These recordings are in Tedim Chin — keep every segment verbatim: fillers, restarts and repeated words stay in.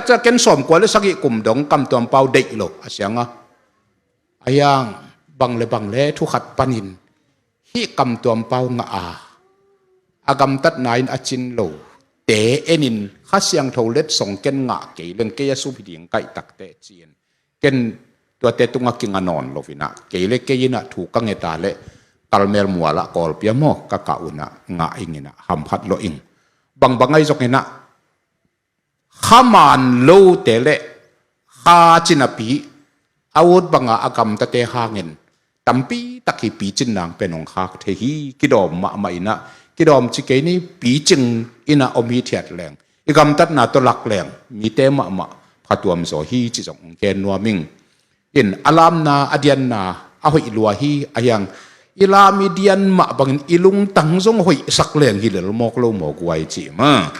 takciang ken sawmkua le sagih kum dong Kam Tuam Pau deih lo a siang a. A hiang bang le bang le thu khat panin hih Kam Tuam Pau ngah a, a gamtatna in a cin lo te enin Kha Siangtho letsong ken ngah kei leng kei a sum hi ding kaih takte ci-in ken tuate tungah kinga nawn lo inah kei le kei inah thu ka ngeta le Kalmel mualah Kawlpi ah maw ka kah unah ngah ing inah hamphat lo ing. Bangbang ahi zong inah kha man lote le kha cinapi a ut banga a gamtate hangin tampi tak hi picin nang pen hong khak thei hi. Kidawm mahmah inah kidawm ci kei ni picing inah om hi thiat leng i gamtatna tawh lak leng mite mahmah phatuam zaw hi ci zong hong gen nuam ing. In a lamna a dianna a hoih lua hi a hiang i lam i dian mah bangin i lungtang zong hoihsak leng hi lel mawk lo maw guai ci ma.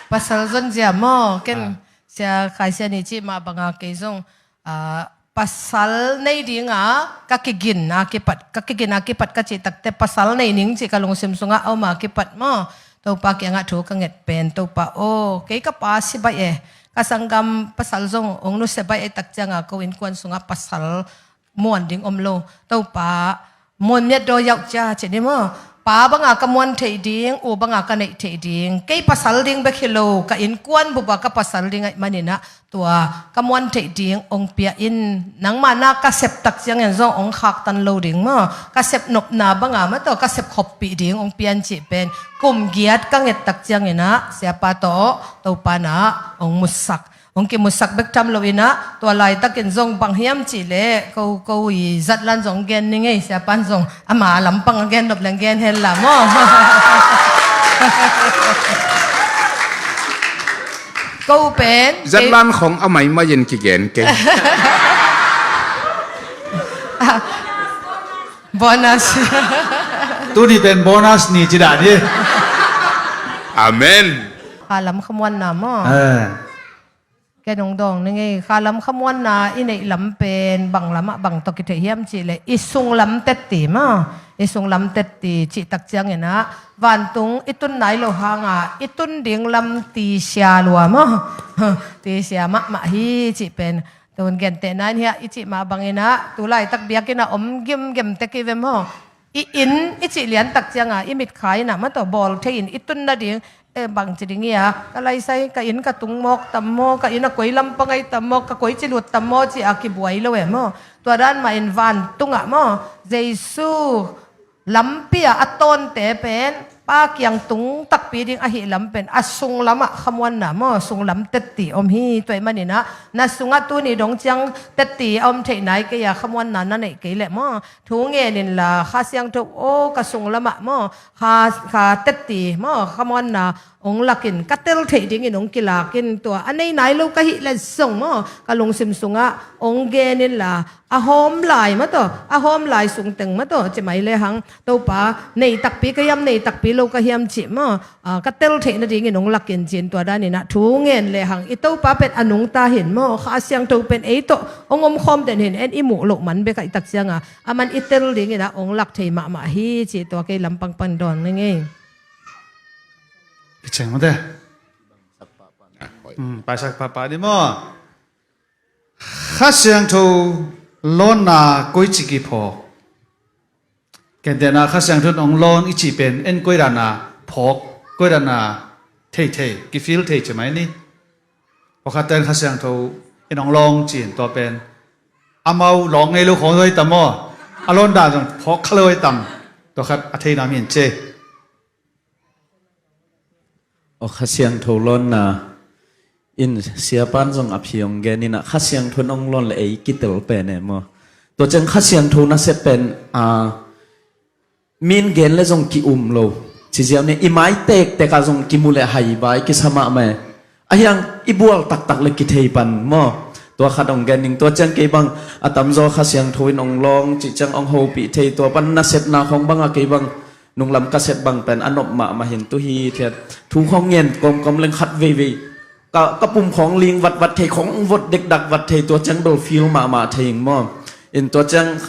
Pasal zonzia maw ken sia khaisia ni ci mah banga kei zong ah, pasal nei dinga ka kigin a kipat ka kigin a kipat ka cih takte pasal nei ning cih ka lungsim sungah a om a kipat maw. Topa kiangah thu ka nget pen Topa aw kei ka pa si baih e. Ka sanggam pasal zong ong nusia baih e takcianga ko innkuan sungah pasal muan ding om lo. Topa muan miat daw yauh cia ci ni maw. Pa banga ka muan theih ding u banga ka neih theih ding kei pasal ding bek hi lo ka innkuan bupa ka pasal ding aih maninah tua ka muan theih ding ong pia in nangmah na ka sep takciangin zong ong khaktan lo ding maw ka sep nopna banga mataw ka sep khoppih ding ong pian cih pen kum giat ka nget takcianginah siapa tawh Topa na ong musak. Hong kimusak bek tham lo inah tua laitakin zong bang hiam cih leh ko ko i zatlan zong gen ni ngei siapan zong ama lampang a gen nop leng gen hen la maw. Ko pen zatlan khong a maimai in kigen kei. Bonus. Tuni pen bonus ni ci dah ni. Amen. Khalam khamuanna maw. Ken hong dawng ni ngei khalam khamuanna i neih lam pen bang lamah bang tawh kitheih hiam cih leh i sunglam tetti maw. I sunglam tetti cih takcianginah vantung i tun nai lo hanga i tun ding lam tisia lua maw. Tisia mahmah hi cih pen tun gentehna in hiah i cih mah banginah tulaitak biakinnah om gimgem tek i ve maw. I inn i cih liantak cianga i mitkha innah mataw bawl thei in i tun nading. Eh, bangci ding ia ka laisai ka inn ka tung mawk tam maw ka inn a koi lampang ai tam maw ka koi ci lut tam maw ci a kibuai lo e maw. Tua dan mah in vantungah maw Jesu lampi ah a tawnte pen pa kiang tung takpi ding ahi lam pen a sunglamah khamuanna maw sunglam tetti om hi. Tuai maninah na sungah tuni dong ciang tetti a om theih nai kei a khamuanna na neih kei leh maw thu ngen inla Kha Siangtho aw ka sunglamah maw kha, kha tetti maw khamuanna ong lakin ka tel theih dingin ong kilakin tua a nei nai lo ka hih leh zong maw ka lungsim sungah ong gen inla a hawm lai mataw a hawm lai sungteng mataw ci mai lehang Topa nei takpi ka hiam nei takpi lo ka hiam cih maw ka tel theih nadingin ong lakin cin tua daninah thu ngen lehang i Topa pen a nungta hin maw Kha Siangtho pen ei tawh ong omkhawm den hin en i muh loh man bek a i takcianga a man i tel dinginah ong lak thei mahmah hi cih tua kei lampang pan dawn ni ngei. Kiceng mate. Paisak papa ni maw. Kha Siangtho lawnna koi ci kiphawk. Kentehna Kha Siangtho in ong lawn i cih pen en koi dana phawk koi dana thei thei kifil thei ci mai ni. Pakhat ten Kha Siangtho in ong lawn cin tua pen amau lawng ngei lo khawng zo i tam maw a lawn dan zong phawk kha lo i tam. Tua khat a thei nam in ce. Aw Kha Siangtho lawnna in siapan zong a phi ong gen inah Kha Siangtho in ong lawn le ei kitel pen e maw. Tua ciang Kha Siangtho nasep pen a min gen le zong ki-um lo. Ciziau ni i mai tektek ah zong kimu le haibai kisa mahmah e. Ahiang i bual taktak le kithei pan maw? Tua khat hong gen ning, tua ciang kei bang a tamzaw Kha Siangtho in hong lawng cih ciang hong hopih thei, tua pan nasetna khawng banga kei bang nunglam kaset bang pen a nop mahmah hin tu hi thiat. Thu khawng ngen kawmkawm leng khat veivei ka, ka pum khawng ling vatvat thei, khawng vot dekdak vat thei, tua ciang bel feel mahmah thei ing maw? In tua ciang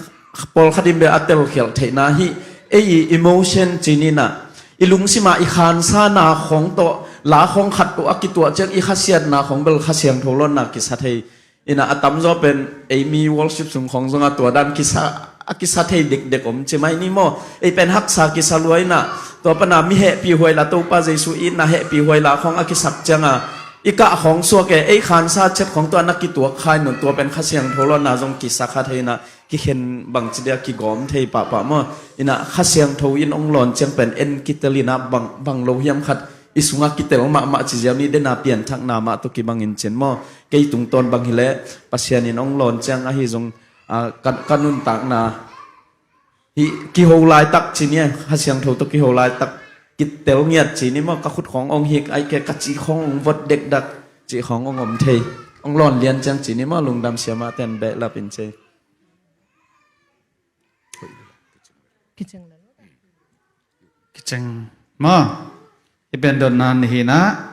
pawlkhat in bia a telkhialh theihna hi, ei i emotion ci ni na, i lungsima i khansana khawng tawh, la khawng khat tawh a kituah ciang i khasiatna khawng bel Kha Siangtho lawnna kisa thei. Ina a tamzaw pen ei mi worship sung khawng zonga tua dan kisa, a kisa thei dekdek om ci mai ni maw? Ei pen haksa kisa lua ina, tua pana mi hehpih huai la, Topa Jesu i na hehpih huai la khawng a kisak cianga i kah khawng suak e, ei khansa chet khawng tua na kituak khai nun, tua pen Kha Siangtho lawnna zong kisa kha thei ina, kikhen bangci dia kigawm thei pahpah maw? Ina Kha Siangtho in hong lawn ciang pen en kitel ina bang, bang lo hiam khat i sungah kitel mahmah ci ziau ni, dena pianthakna mah tawh kibangin cin maw? Kei tungtawn bang hileh Pasian in hong lawn ciang ahi zong, a, ka, ka nuntakna hi kiho laitak ci ni, Kha Siangtho tawh kiho laitak kitel ngiat ci ni maw? Ka khut khawng hong hik, ai ke ka ci khawng hong vot dekdak ci khawng hong om thei. Hong lawn lian ciang ci ni maw? Lungdam siamah ten behlap in cei. Kiceng maw? I pen dotna nihina,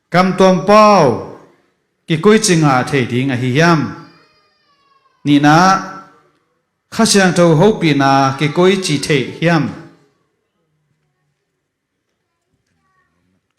kamtuam pau kikoici ngah thei ding ahi hiam? Nihna, Kha Siangtho hopihna kikoici thei hiam?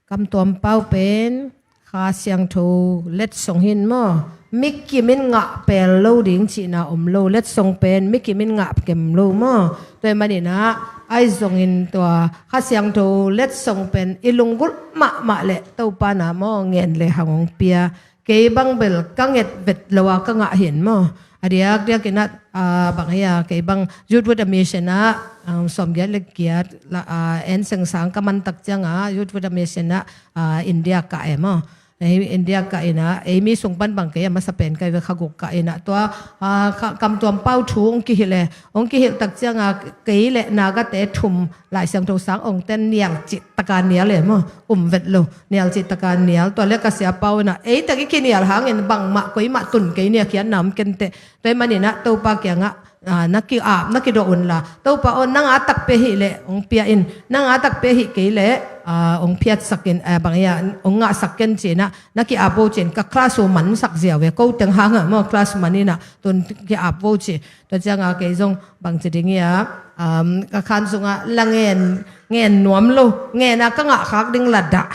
Kamtuam pau pen Kha Siangtho letsong hin maw? Mi kim in ngah pel lo ding cihna om lo, letsong pen mi kim in ngah kem lo maw? Tua hi maninah ai zongin tua Kha Siangtho letsong pen i lunggulh mahmah le Topa na maw, ngen le hang hong pia. Kei bang bel ka nget vet lo a ka ngah hin maw? A diakdiak inah, ah, bang hi a, kei bang Youth with a Mission ah, um, sawmgiat le giat la, ah, en sengsang ka mantak cianga Youth with a Mission ah, ah, India kah e maw? Ei India kah inah, ei mi sung pan bang kei a masa pen kai ve, kha guk kah inah tua, ah, ka, kamtuam pau thu hong kihilh e, hong kihilh tak cianga kei le Nagate thum Lai Siangtho sang ong ten nial cih taka nial e maw? Um vet lo, nial cih taka nial. Tua le ka sia pau inah, ei tak i kinial hangin bangmah koimah tun kei nia khiatna om kenteh. Tua hi maninah Topa kiangah, ah, na ki-ap, na kidawh unla, Topa aw, nang a takpi ahih leh hong pia in, nang a takpi ahih kei leh, ah, hong phiatsak in, ah, bang hi a, hong ngahsak ken ci-inah na ki-ap vo ci-in ka class uh mansak ziau ve, ko teng hangah maw class man inah tun ki-ap vo ci. Tua cianga kei zong bangci ding hi a, um, ka khan sungah la ngen, ngen nuam lo, ngen a ka ngah khak ding la dah.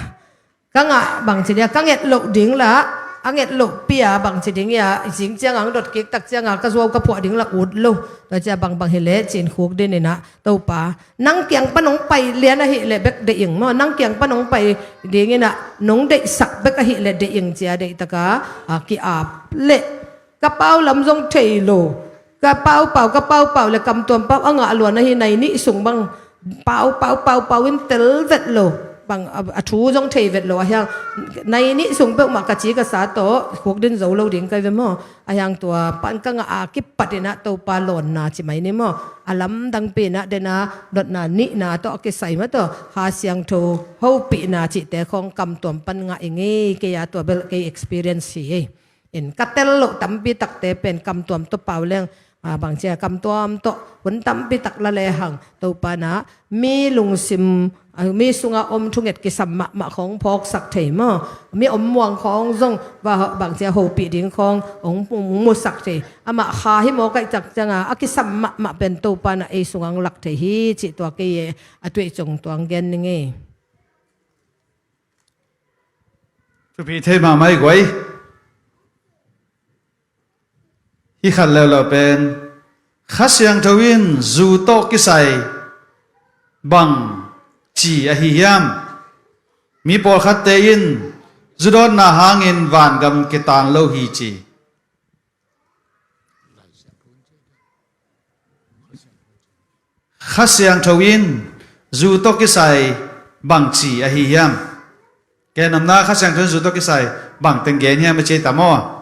Ka ngah bangci dia, ka nget loh ding la, a nget loh pia bangci ding hi a, i cing cianga ang dot kik tak cianga ka zuau ka phuah ding la ut lo. Tua cia bangbang hileh ci-in khuk din inah, Topa, nang kiang pan hong pai lian ahih leh bek deih ing maw, nang kiang pan hong pai ding inah nong deihsak bek ahih leh deih ing cia deihtaka, ah, ki-ap leh ka pau lam zong thei lo. Ka pau pau, ka pau pau le kamtuam pau a ngah luan ahi nai nih sung bang pau pau pau pau in tel vet lo. Bang a, a thu zong thei vet lo ahiang nai nih sung peuhmah ka ci ka sa tawh khuk din zo lo ding kai ve maw? Ahiang tua pan ka ngah a kipat inah Topa lawnna ci mai ni maw? A lamdangpi inah dena dotna nihna tawh a kisai mah tawh Kha Siangtho hopihna cihte khawng kamtuam pan ngah i ngei kei a, tua bel kei experience hi ei. In ka tel loh tampi takte pen kamtuam tawh pau leng, ah, bangcia kamtuam tawh hun tampi tak la lehang Topa na mi lungsim, ah, mi sunga om thunget kisam mahmah khawng phawksak thei maw? Mi om muang khawng zong va bangcia hopih ding khawng hong musak thei. Amah kha hi maw kaih tak cianga a kisam mahmah pen Topa na ei sunga hong lak thei hi cih tua kei e a tuih cung tuang gen ning ei. Thupi thei mahmah i guai. Hi khat leuleu pen Kha Siangtho in zu tawh kisai bang ci ahi hiam? Mi pawlkhatte in zu dawnna hangin vangam kitaan lo hi ci. Kha Siangtho in zu tawh kisai bangci ahi hiam? Kei nopna Kha Siangtho in zu tawh kisai bang teng gen hiam a ci ei ta maw?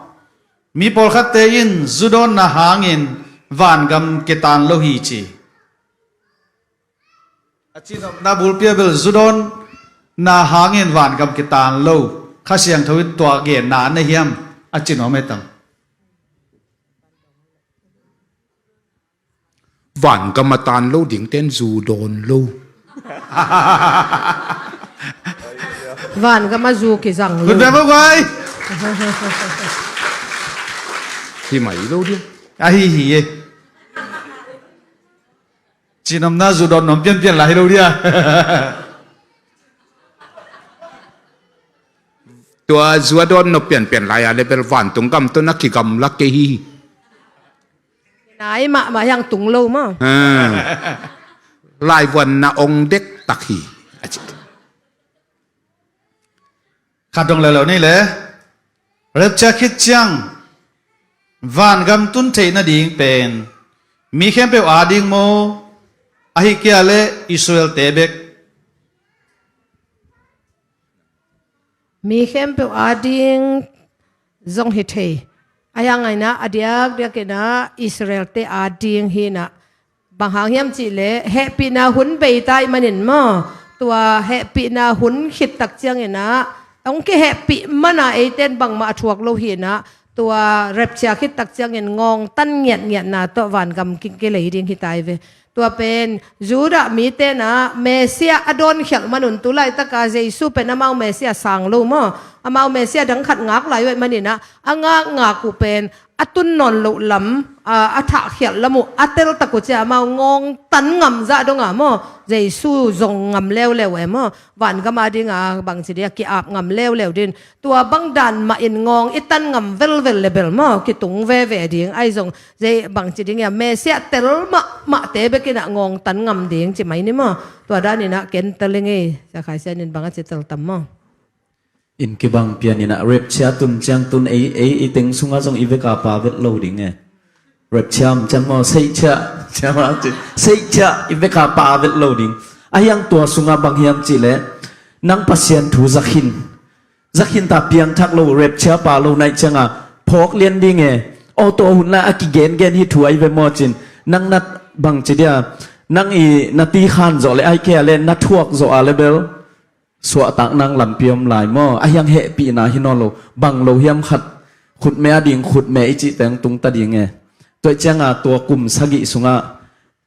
Mi pawlkhatte in zu dawnna hangin vangam kitaan lo hi ci. A ci nopna bulpi ah bel zu dawnna hangin vangam kitaan lo. Kha Siangtho in tua genna a nei hiam? A ci nuam e tam. Vangam a tan lo dingte in zu dawn lo. Vangam a zu kizang lo. Khut beng ko guai. Hi mai lo dia. Ahi hi e. Cinamna zu dawn nuam pianpian lai hi lo dia. Tua zu a dawn nuam pianpian lai a le bel vantung gam tawh na kigamla kei hi. Nai mahmah hiang tung lo maw? Ah. Laivuan na ong dektak hi. A ci. Khat dong leuleu ni le. Rapture khit ciang vangam tun theih nading pen mi khempeuh ading maw? Ahi kei a le Israel-te bek? Mi khempeuh ading zong hi thei. A hiang ngaina a diakdiak inah Israel-te ading hi inah. Bang hang hiam cih leh hehpihna hun bei ta ih manin maw? Tua hehpihna hun khit tak ciang inah hong kihehpih mana eite in bangmah a thuak lo hi inah. Tua rapture khit tak ciangin ngawngtan ngiatngiatna tawh vangam ki, kilei ding hi ta ih ve. Tua pen Judah mite inah Messiah a dawnkhialh manun tu laitaka Jesu pen amau Messiah sang lo maw? Amau Messiah dang khat ngak lai uh ih maninah a ngakngak uh pen a tun nawn loh lam, a, a thahkhialh lam uh a teltak uh cia amau ngawngtan ngam zah donga maw? Jesu zong ngam leuleu e maw? Vangam a dinga bangci dia ki-ap ngam leuleu din. Tua bang dan mahin ngawng i tan ngam velvel le bel maw? Kitung veve ding ahi zong. Zei bangci ding ia Messiah tel mahmahte bekinah ngawng tan ngam ding ci mai ni maw? Tua daninah ken tel ing ei. Sia Khai Sian in bang a ci tel tam maw? In kibang pianinah rapture tun ciang tun ei, ei i teng sungah zong i veka pa vet lo ding e. Rapture am ciang maw? Seihcia. Ciang maw ci. Seihcia i veka pa vet lo ding. A hiang tua sungah bang hiam cih leh nang Pasian thu zakhin. Zakhin ta piangthak lo, rapture pa lo naih cianga phawk lian ding e. Aw tua hun lai a kigengen hi thu ahi ve maw cin. Nang na bangci dia, nang i na tikhan zawh le ahi kei a le na thuak zawh a le bel suahtak nang lampi om lai maw? A hiang hehpihna hi nawn lo, bang lo hiam khat khutme a ding khutme i cih teng tungta ding e. Tuaih cianga tua kum sagih sungah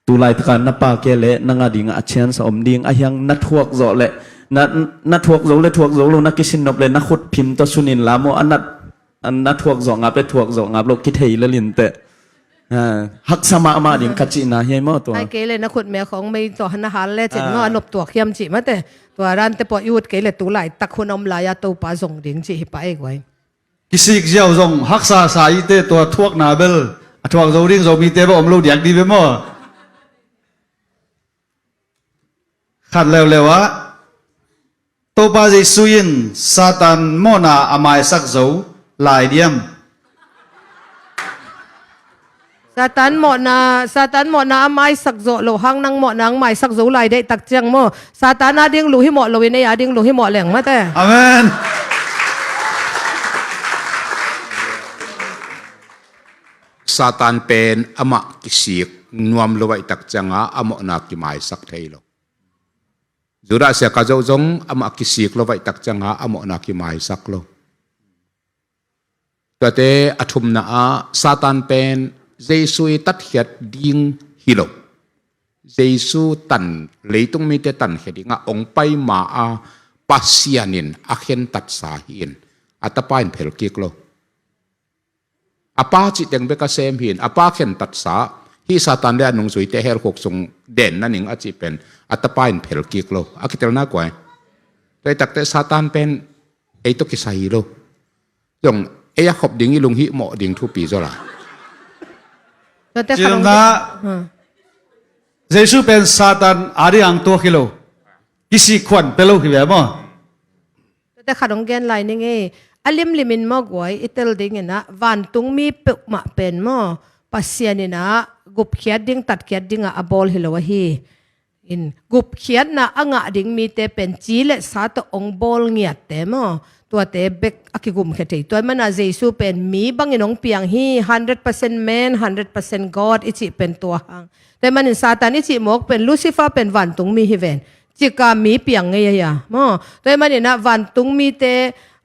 tu laitaka na pa kei le nang a dingah a chance a om ding. A hiang na thuak zawh le na, na thuak zo le thuak zo lo na kisin nop le na khut phim tawh sunin la maw? A nat, a na thuak zawh ngap le thuak zawh ngap lo kithei le linteh. Ah, haksa mahmah ding ka cihna hi ai maw tua? Ai kei le na khutme khawng mei tawh na hal le cin maw? Ah. A nop tuak hiam cih mate. Tua rante pawh i ut kei le tu laitak hun a om lai-a Topa zong ding cih hi pah ei guai. Kisik ziau zong haksa sa ite tua thuakna bel a thuak zo ding Zomite bel om lo diak di ve maw? Khat leuleu ah Topa Jesu in Satan mawhna a maisak zo lai diam? Satan mawhna, Satan mawhna a maisak zawh loh hang nang mawhna ang maisak zo lai deihtak ciang maw? Satan a ding luh hi mawh loin ei a ding luh hi mawh leng mate. Amen. Satan pen amah kisik nuam lo ahihtak cianga a mawhna kimaisak thei lo. Judah sia ka zoh zong amah kisik lo ahihtak cianga a mawhna kimaisak lo. Tuate a thumna ah Satan pen Jesu i tatkhiat ding hi lo. Jesu tan, leitung mite tankhia dingah ong pai ma-a Pasian in a khentatsa hi-in a tapa in phelkik lo. A pa cihteng bek a sem hi-in a pa khentatsa hi Satan le a nungzuite helkhuk sung den na ning a cih pen a tapa in phelkik lo. A kitelna kuai. Tua i takte Satan pen ei tawh kisai hi lo. Zong ei a khop ding i lunghih mawh ding thupi zaw la. Tuate khat hong, Jesu pen Satan a ding ang tuak hi lo. Kisik khuan pe lo hi ve maw? Tuate khat hong gen lai ning ei. A limlimin maw guai i tel dinginah vantungmi peuhmah pen maw Pasian inah gupkhiat ding tatkhiat dingah a bawl hi lo ahi. In gupkhiatna a ngah ding mite pen ci le sa tawh ong bawl ngiatte maw? Tuate bek a kigumkhia thei. Tua i mana Jesu pen mi bangin ong piang hi, hundred percent man, hundred percent God i cih pen tua hang. Tua i manin Satan i cih mawk pen Lucifer pen vantungmi hi ven. Cika mi piang ngei ahi a maw? Tua i maninah vantungmite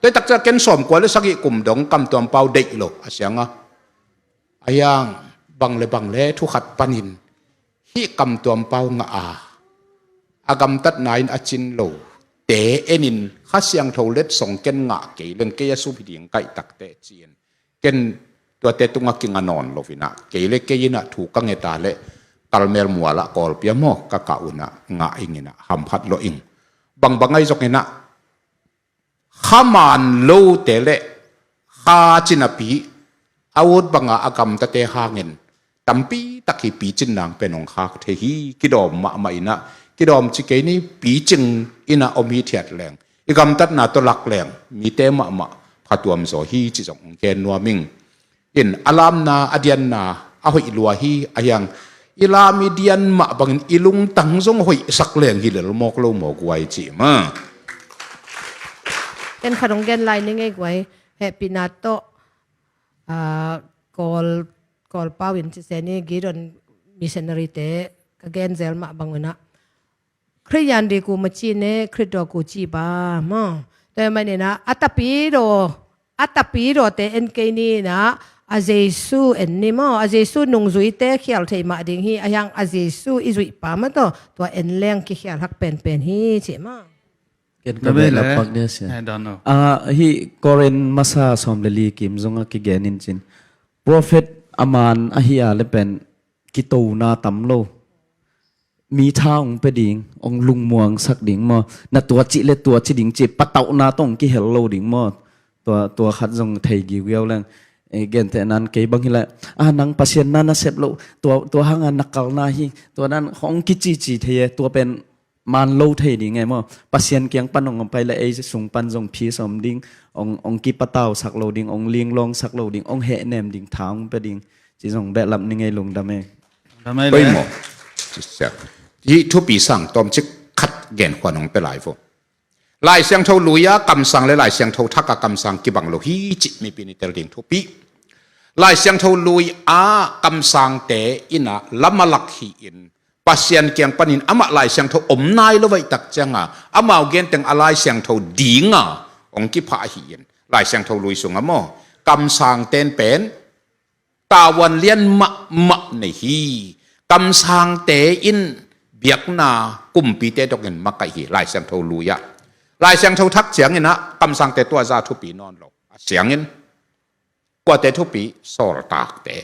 Tua i takciang ken sawmkua le sagih kum dong kamtuam pau deih lo a siang a. A hiang bang le bang le thu khat panin hih kamtuam pau ngah a, a gamtatna in a cin lo te enin Kha Siangtho letsong ken ngah kei leng kei a sum hi ding kaih takte ci-in ken tuate tungah kinga nawn lo inah kei le kei inah thu ka ngeta le Kalmel mualah Kawlpi a maw ka kah unah ngah ing inah hamphat lo ing. Bangbang ahi zong inah khaman lote le kha cinapi a ut banga a gamtate hangin tampi tak hi picin nang pen hong khak thei hi. Kidawm mahmah inah kidawm ci kei ni picing inah om hi thiat leng i gamtatna tawh lak leng mite mahmah phatuam zaw hi ci zong hong khen nuam ing. In a lamna a dianna a hoih lua hi a hiang i lam i dian mah bangin i lungtang zong hoihsak leng hi lel mawk lo maw guai ci ma. Ken khat hong gen lai ni ngei guai. Hehpihna tawh ah, Kawl Kawl pau in ci se ni Gideon missionary te ka gen zel mah bang unah Khristian di ku maci ne Khristo ku ci ba maw. Tua maninah a tapidaw a tapidaw te en kei ninah a Jesu en ni maw. A Jesu nungzuite khial thei mah ding hi a hiang a Jesu i zuih pa mah tawh tua en leng kikhial hak penpen hi ci maw. Ken ka beh lapak dia sia. Ah, hi Korin masa sawm le li kim zong a kigen in cin prophet a man ahi a le pen kitona tam lo. Mi tha hong pe ding hong lungmuang sak ding maw? Na tua cih le tua ci ding ci patauhna tawh hong kihel lo ding maw? Tua tua khat zong thei giugiau leng. eh, gentehnan kei bang hi leh, ah, nang Pasian na na sep loh, tua, tua hanga na kalna hi, tua nan hong kicici thei e, tua pen man lo thei ding e maw. Pasian kiang pan hong om pai leh ei sung pan zong phis om ding, hong, hong kipatausak lo ding, hong linglawngsak lo ding, hong hehnem ding, tha hong pia ding, ci zong behlap ni ngei, lungdam e. Lungdam e le. Poimawh. Hih thupi sang tawmcik khat genkhuan hong pia lai vo. Lai Siangtho lui-a kamsang le Lai Siangtho thak-a kamsang kibang lo hi cih mipi in i tel ding thupi. Lai Siangtho lui-a kamsangte in a lam a lak hi-in Pasian kiang panin amah Lai Siangtho om nai lo ahih tak cianga amau genteng a Lai Siangtho dinga hong kipha ahi-in Lai Siangtho lui sunga maw, kamsangte in pen tavuan lian mahmah nei hi. Kamsangte in biakna kumpite dongin makaih hi, Lai Siangtho lui-ah. Lai Siangtho thak ciangin ah kamsangte tua za thupi nawn lo. A siangin kuate thupi? Sawltakte.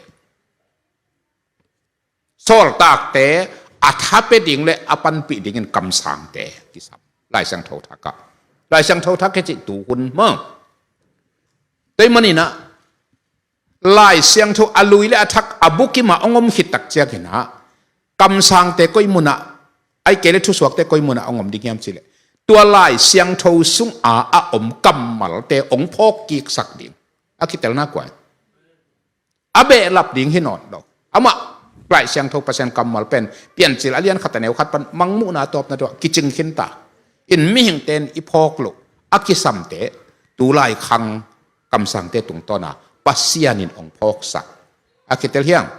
Sawltakte a tha pia ding le a panpih dingin kamsangte kisam Lai Siangtho thak ah. Lai Siangtho thak hi cih tu hun maw. Tua ahih manin ah Lai Siangtho a lui le a thak a bukim ah hong om khit tak ciangin ah kamsangte koi munah, ahih kei le thusuakte koi munah hong om ding hiam cih leh tua Lai Siangtho sungah a om kammalte hong phawk kiksak ding. A kitelna kua hi? A behlap ding hi nawn lo. Amah Lai Siangtho Pasian kammal pen Piancil a lian khat a neu khat pan Mangmuhna a tawpna tawh kicing khinta in mihingte in i phawk loh a kisamte tulai khang kamsangte tungtawna Pasian in hong phawksak. A kitel hiam?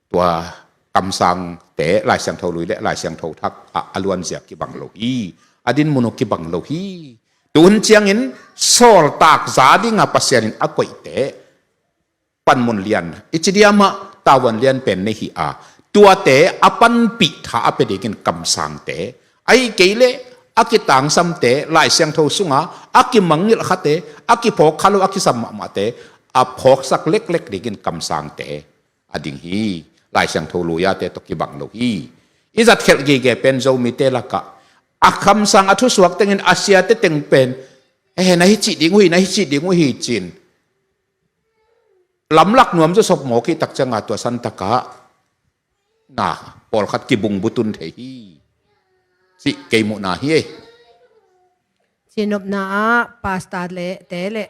Tua kamsangte Lai Siangtho lui le Lai Siangtho thak ah a luanzia kibang lo hi. A dinmun uh kibang lo hi. Tu hun ciangin sawltak za dinga Pasian in a koihte panmun lian, i ci diam ah tavuan lian pen nei hi a, tuate a panpih tha a pia dingin kamsangte, ahih kei leh a kitangsamte, Lai Siangtho sunga a kimangngilh khate, a kiphawk kha lo a kisam mahmahte a phawksak leklek dingin kamsangte a ding hi. Lai Siangtho lui-ate tawh kibang lo hi. I zatkhelh gige pen Zomite lakah a kamsang a thusuak tengin a siate teng pen, eh, na hi cih ding uh hi, na hi cih ding uh hi ci-in lamlak nuam zawsop mawk hi tak cianga tua santakah na pawlkhat kibungbutun thei hi cih kei muhna hi ei. Cinopna ah pastor le te le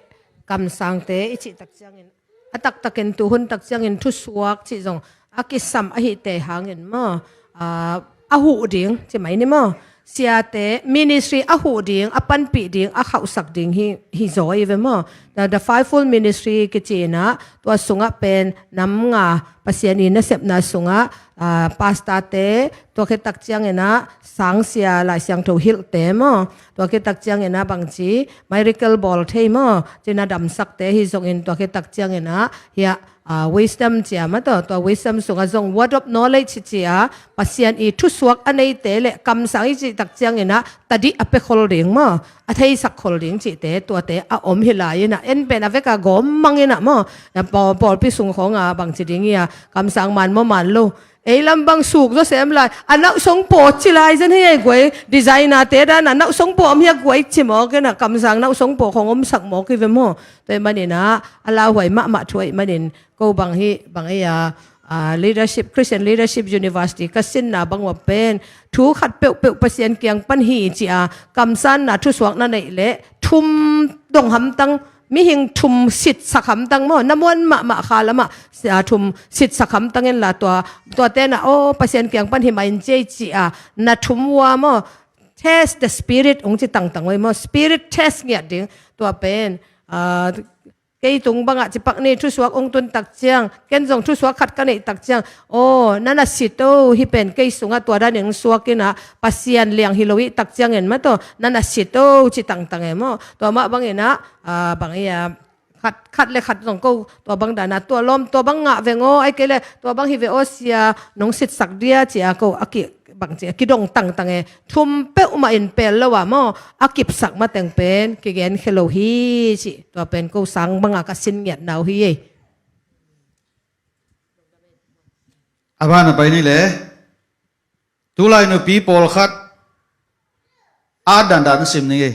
kamsangte i cih tak ciangin a taktakin tu hun tak ciangin thusuak cih zong a kisam ahite hangin maw, ah, a huh ding ci mai ni maw. Siate ministry a huh ding, a panpih ding, a khauhsak ding hi, hi zaw i ve maw. The, the fivefold ministry kici-in ah tua sungah pen nam nga Pasian i nasepna sungah, ah, pastorte, tua khit tak ciangin ah sangsia Lai Siangtho hilhte maw, tua khit tak ciangin ah bangci miracle bawl thei maw, cina damsakte hi zongin tua khit tak ciangin ah hiah, ah, wisdom cia maw, tua, tua wisdom sungah zong word of knowledge cia Pasian i thusuak a neite le kamsang i cih tak ciangin ah tadih a pia khol ding maw, a theisak khol ding cihte tuate a om hi lai-in ah en pen a veka gawm mangin ah maw, a paw-, pawlpi sung khawnga bangci ding hi a, kamsang man maw man lo, ei lam bang suk zaw sem lai, a nauhsong paw ci lai zen hi ei guai, designer te dan a nauhsong paw om hi a guai ci mawk in ah kamsang nauhsong paw khawng omsak mawk hi ve maw. Tua ahih manin ah a lauhuai mahmah thu ahih manin ko bang hi, bang ei a, ah, leadership, Christian Leadership University ka sinna bang uh a pen thu khat peuhpeuh Pasian kiang pan hi ci-a kamsanna thusuak na neih leh thum dong hamtang, mihing thum sitsak hamtang maw, na muan mahmah kha lamah, ah, thum sitsak hamtang inla tua, tua tenah aw Pasian kiang pan hi mah in ci ei ci-a na thum uh a maw, test the spirit hong ci tangtang uh ei maw, spirit test ngiat ding. Tua pen, ah, kei tung bangah cipak ni, thusuak hong tun tak ciang ken zong thusuak khat ka neih tak ciang, aw na na sit o, hih pen kei sungah tua danin hong suak in ah Pasian liang hi lo i tak ciangin maw, tua na na sit o ci tangtang ei maw. Tua mah bangin ah, ah, bang ei a, khat, khat le khat zong ko tua bang dana tua lawm, tua bang ngah veng aw, ahih kei le tua bang hi ve aw sia, nong sitsak dia ci-a ko a ki, bangci a kidong tangtang ei. Thum peuhmah in pel lo a maw, a kipsak mateng pen kigenkhia lo hi cih tua pen ko sang banga ka sin ngiatna uh hi ei. A ban a pai ni le. Tulai nupi pawlkhat, a dandan sim ni ei.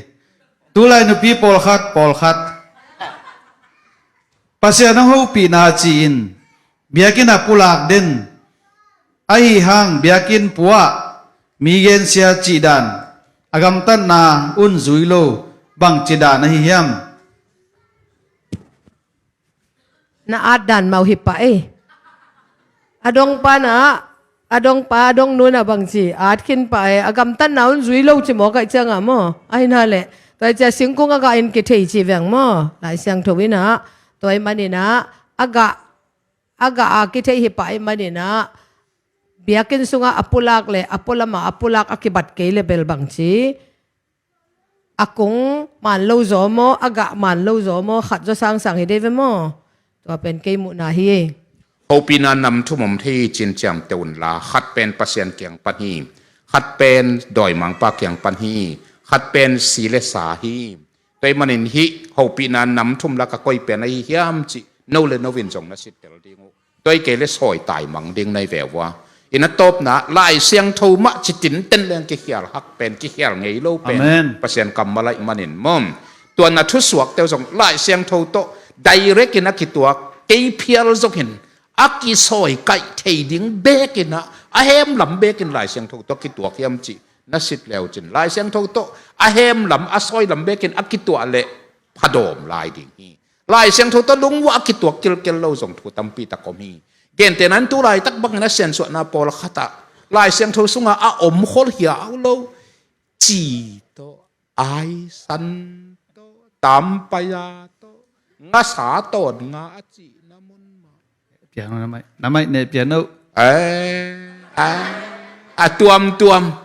Tulai nupi pawlkhat, pawlkhat. Pasian hong hopihna ci-in biakinn ah pulak den ahi hang, biakinn pua-ah mi gensia cihdan a gamtatna un zui lo bangci dan ahi hiam? Na at dan mah uh hi pah ei. A dong pa na, a dong pa, a dong nu na bangci at khin pah ei. A gamtatna un zui lo ci maw, kaih ciangah maw? Ahi na leh tua hi cia singkung a gah in kithei ci veng maw? Lai Siangtho in ah tua ahih manin ah a gah, a gah a kithei hi pah ahih manin ah biakinn sungah a pulak le a pualam ah a pulak a kibat kei le bel bangci, a kung man lo zaw maw, a gah man lo zaw maw, khat zaw sangsang hi dei ve maw? Tua pen kei muhna hi. Hopihna nam thum om thei hi ci-in ciamteh unla, khat pen Pasian kiang pan hi, khat pen dawimangpa kiang pan hi, khat pen si le sa hi. Tua ahih manin hih hopihna nam thum lakah koi pen ahi hiam cih no le no in zong na sittel ding uh. Tua hi kei le sawi taimang ding na hi ve ua. Inn a tawpna Lai Siangtho mah ci tinten leng kikhial hak pen, kikhial ngei lo pen. Amen. Pasian kammal ahih manin maw. Tua na thusuakte uh zong Lai Siangtho tawh direct in a kituak kei phial zongin a kisawi kaih thei ding bekin ah a hemlam bekin Lai Siangtho tawh kituak hiam cih na sit leu cin Lai Siangtho tawh a hemlam a sawilam bekin a kituah leh phadawm lai ding hi. Lai Siangtho tawh lungvua a kituak kilkel lo zong thu tampi tak om hi. Gentehna in tu laitak bangin a siansuahna pawlkhat ah Lai Siangtho sungah a om khol hiau lo ci tawh, aisan tawh, tampaya tawh, ngasa tawh nga a cihna mun mah. Piano na mai, na mai ne piano. Eh, eh, a tuamtuam.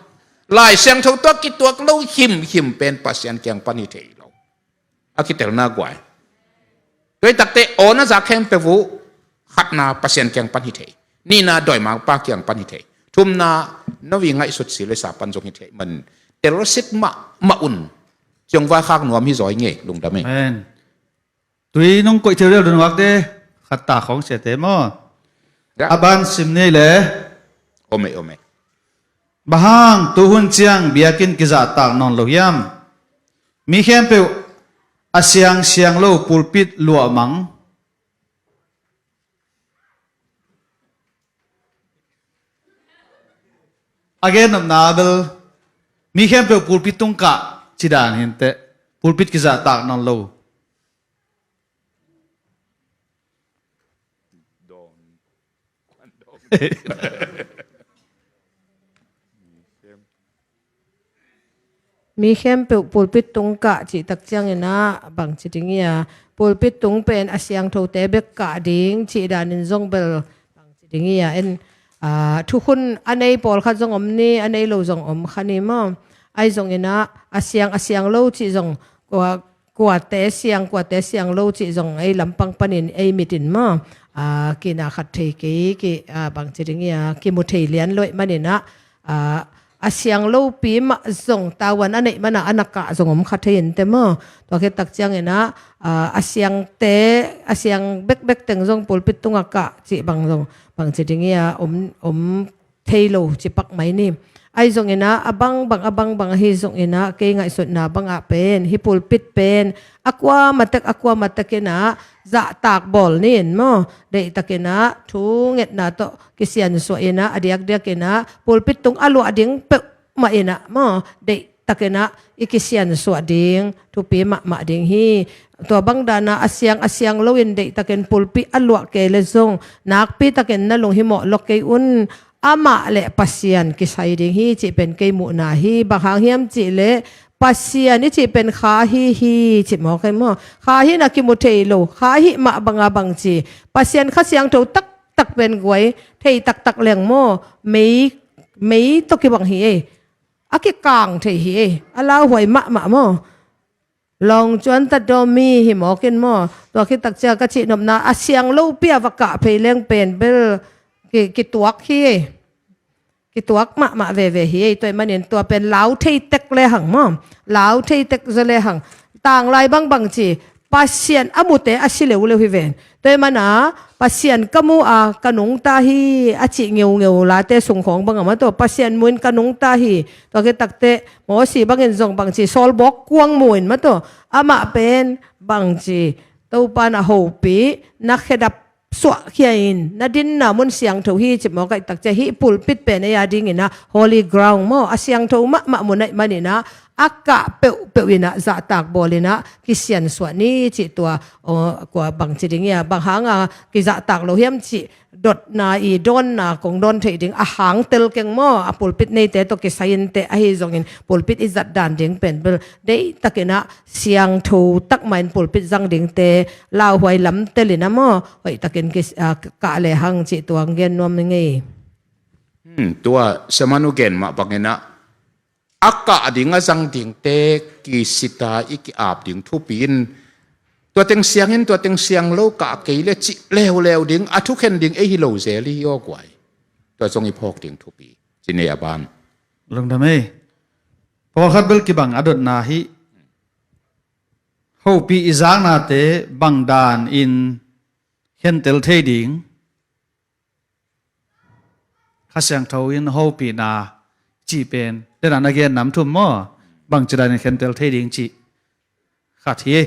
Lai Siangtho tawh kituak lo himhim pen Pasian kiang pan hi thei lo. A kitelna guai. Tua hi takte aw na zak khempeuh uh, khatna Pasian kiang pan hi thei. Nihna dawimangpa kiang pan hi thei. Thumna novi ngaihsut si le sa pan zong hi thei man. Telsit mahmah un. Ciong vaikhak nuam hi zaw hi ngei, lungdam hi. Amen. Tui nong koih thei riau dun wakte, khat ta khawng siate maw? Ya. A ban sim ni le. Ome, ome. Bang hang tuhun ciang biakinn kizahtak nawn lo hiam? Mi khempeuh a siangsiang lo pulpit luahmang. A gennopna bel mi khempeuh pulpit tung kah ci dan hi inteh. Pulpit kizahtak nawn lo. Mi khempeuh pulpit tung kah cih tak ciangin ah bangci ding hi a, pulpit tung pen a siangthote bek kah ding cih danin zong bel bangci ding hi a, en, ah, thukhun a nei pawlkhat zong om ni, a nei lo zong om kha ni maw? Ahi zongin ah a siang, a siang lo cih zong kua, kuate siang, kuate siang lo cih zong ei lampang panin ei mitin maw? Ah, kina khat thei kei, ki, ah, bangci ding hi a, kimu thei lian lo ahih manin ah, ah, a siang lopi mah zong tavuan a neih mana a na kah zong om kha thei inteh maw? Tua khit tak ciangin ah, ah, a siangte, a siang bekbek teng zong pulpit tungah kah cih bang zong bangci ding hi a, om, om thei lo ci pak mai ni. Ahi zongin ah, a bangbang, a bangbang ahi zongin ah, kei ngaihsutna bangah pen, hih pulpit pen a kuamah tek, a kuamah tekin ah zahtak bawl ni in maw? Deihtakin ah thu ngetna tawh kisiansuah in ah, a diakdiakin ah pulpit tung a luah ding peuhmah in ah maw? Deihtakin ah i kisiansuah ding thupi mahmah ding hi. Tua bang dan ah a siang, a siang loin deihtakin pulpit a luah kei le zong nakpitakin na lunghimawh lawk kei un. Amah le Pasian kisai ding hi cih pen kei muhna hi. Bang hang hiam cih leh Pasian i cih pen kha hi hi cih maw, kei maw? Kha hi na kimu thei lo, kha hi mah banga bangci, Pasian Kha Siangtho taktak pen guai thei taktak leng maw? Mei, mei tawh kibang hi ei. A kikang thei hi ei. A lauhuai mahmah maw? Lawng cuan tat dawm mi hi mawk in maw? Tua khit tak ciang ka cihnopna a siang lopi a va kah phei leng pen bel ki, kituak hi. Kituak mahmah veve hi ei. Tua ahih manin tua pen lau thei tek le hang maw? Lau thei tek zaw le hang. Tanglai bangbang ci, Pasian a mute a si leuleu hi ven. Tua ahih mana Pasian ka mu a ka nungta hi a cih ngeungeu late sung khawng bang a maw, tua Pasian mu in ka nungta hi. Tua khit takte Mosi bangin zong bangci, sawlbawk kuang mu in maw, tua amah pen bangci, Topa na hopih, na khedap suahkhia in, na dinna mun siangtho hi ci mawk ahih tak ciang, hih pulpit pen ei a dingin ah holy ground maw, a siangtho mahmah mun ahih manin ah, a kah peuhpeuh in ah zahtak bawl in ah kisiansuah ni cih tua, aw, kua bangci ding hia, bang hanga kizahtak lo hiam cih dotna i dawnna kong dawn theih ding a hang tel keng maw, a pulpit neite tawh kisai inteh, ahi zongin pulpit i zat dan ding pen bel deihtakin ah siangtho tak mah in pulpit zang dingte lauhuai lam telin ah maw, hoihtakin ki, a, kah le hang cih tua gen nuam ing ei. Hmm, tua Semanu gen mah bangin ah a kah ding a zang dingte kisita i ki-ap ding thupi in, tua teng siangin tua teng siang lo kah kei le cih leuleu ding, a thukhen ding ei hi lo zel hi aw guai. Tua zong i phawk ding thupi. Ci nei a ban. Lungdam ei. Pawlkhat bel kibang a dotna hi. Hopih i zaknate bang dan in khentel thei ding. Kha Siangtho in hopihna cih pen, den a na gen nam thum maw, bangci dan in khentel thei ding cih khat hi.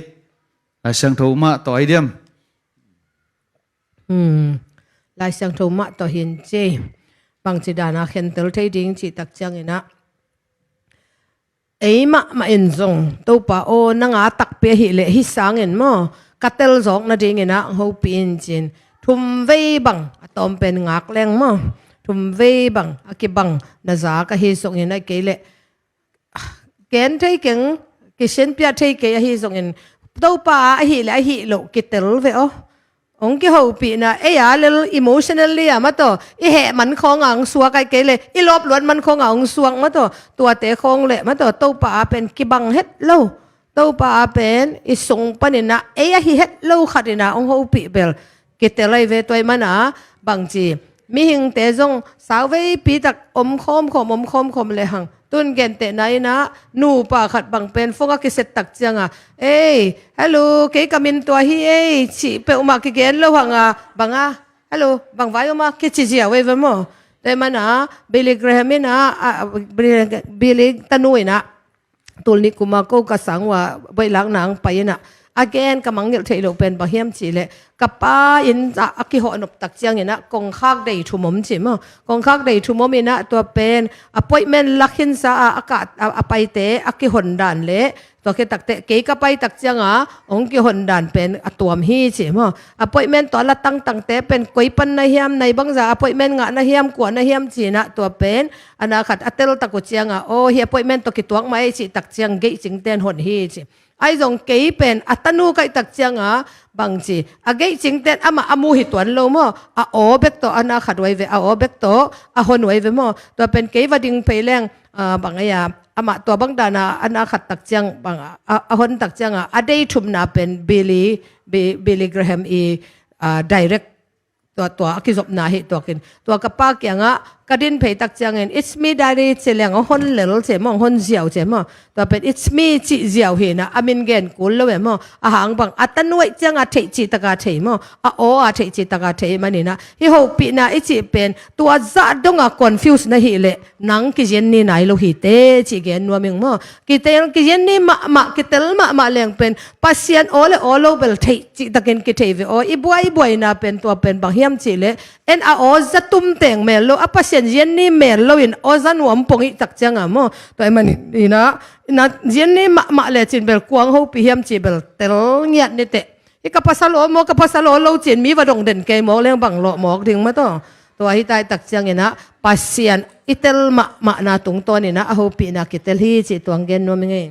Lai Siangtho mah tawh ai diam. Hmm. Lai Siangtho mah tawh hin ci. Bangci dan a khentel thei ding cih tak ciangin ah, ei mahmah in zong, Topa aw, nang a takpi ahih leh hih sangin maw, ka tel zawk nadingin ah hopih in ci-in, thumvei bang a tawm pen ngak leng maw, thumvei bang a kibang na zak ahi zongin, ahih kei leh gen thei keng, kisianpiak thei kei ahi zongin, Topa a ahih leh ahih loh kitel ve aw. Hong kihopihna, ei a lel emotionally a mah tawh, i heh man khawng a hong suak, ahih kei leh i lawp luat man khawng a hong suak mah tawh, tuate khawng leh mah tawh, Topa a pen kibang het lo. Topa a pen i sung panin ah ei ahi het lo khat in ah hong hopih bel kitel ahi ve. Tua ahih man a, bangci, mihingte zong sauveipi tak om khawmkhawm, om khawmkhawm le hang. Tun gentehna in ah, nupa khat bang pen phone a kiset tak ciang a, "Ei, hello, kei ka min tua hi ei," cih peuhmah kigen lo hang a, bang a, "Hello, bang vai om a?" kici ziau ei ve maw. Tua ahih man a, Billy Graham in ah, a, Billy, Billy tanu in ah, tul nih kum a ko ka sang uh a, bawihlakna hong pai in ah, a gen ka mangngilh theih loh pen bang hiam cih leh, ka pa inn ah a kihawh nop tak ciangin ah, kongkhak dei thum om ci maw. Kongkhak dei thum om in ah, tua pen appointment la khinsa a, a kah, a, a paite a kihon dan leh, tua khit tak teh kei ka pai tak ciang a hong kihon dan pen a tuam hi ci maw. Appointment tawh a la tangtangte pen koi pan na hiam, nai bangzah appointment ngah na hiam, kua na hiam ci-in ah, tua pen a na khat a tel tak uh ciang a, "Aw, hih appointment tawh kituak mah ei," cih tak ciang gate cingte'n hon hi ci. Ahi zong kei pen a tanu ka hih tak ciang a, bangci, a gate cingte'n amah a mu hi tuan lo maw, a aw bek tawh a na khat uh ai ve, a aw bek tawh a hon uh ai ve maw. Tua pen kei va ding phei leng, a, bang ei a, amah tua bang dan a a na khat tak ciang bang a, a, a hon tak ciang a, a dei thumna pen Billy, Bi-, Billy Graham i, a, direct tua, tua a kizopna hi tuakin. Tua ka pa kiangah ka din phei tak ciangin, "It's me, Daddy," ci leng hong hon lel ci maw, hong hon ziau ci maw. Tua pen, "It's me," cih ziau hi in ah, a min gen kul lo e maw. A hang bang, a tanu ahih ciang a theih cih tak a thei maw, a aw a theih cih tak a thei ahih manin ah, hih hopihna i cih pen tua zah dong a confuse na hih leh, nang kizian ni nai lo hi teh, cih gen nuam ing maw. Kitel, kizian ni mahmah, kitel mahmah leng pen Pasian aw le aw lo bel theih cih takin kithei ve aw. I buai, i buaina pen tua pen bang hiam cih leh, en a aw za tum teng mel lo, a Pasian zian ni mel lo in aw za nuam pong i tak ciang a maw. Tua ahih manin ah, na zian ni mahmah lecin bel kua hong hopih hiam cih bel tel ngiat ni teh. Hih ka pasal aw maw, ka pasal aw lo ci-in mi va dong den kei mawk leng bang lawh mawk ding maw taw. Tua hi ta i tak ciangin ah, Pasian i tel mahmahna tungtawnin ah a hopihna kitel hi cih tua hong gen nuam ing ei.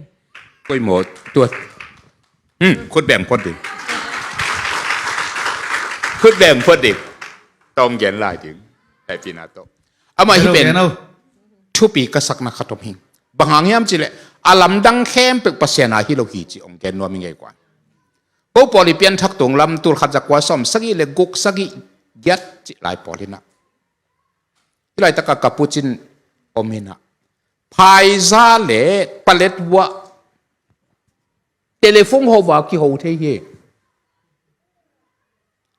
Koi maw, tua. Hmm, khut beng phot ding. Khut beng phot ding. Tawm gen lai ding. Hehpihna tawh. Amah hih pen thupi ka sakna khat om hi. Bang hang hiam cih leh, a lamdang khempeuh Pasian a hi lo hi cih hong gen nuam ing ei kua. Ko Paul i pianthak tung lam, tul khat za kua sawm sagih le guk, sagih giat cih lai pawl in ah, hih laitak a ka pu cin om in ah, Pfizer le palet uah telephone ho va kiho thei hi.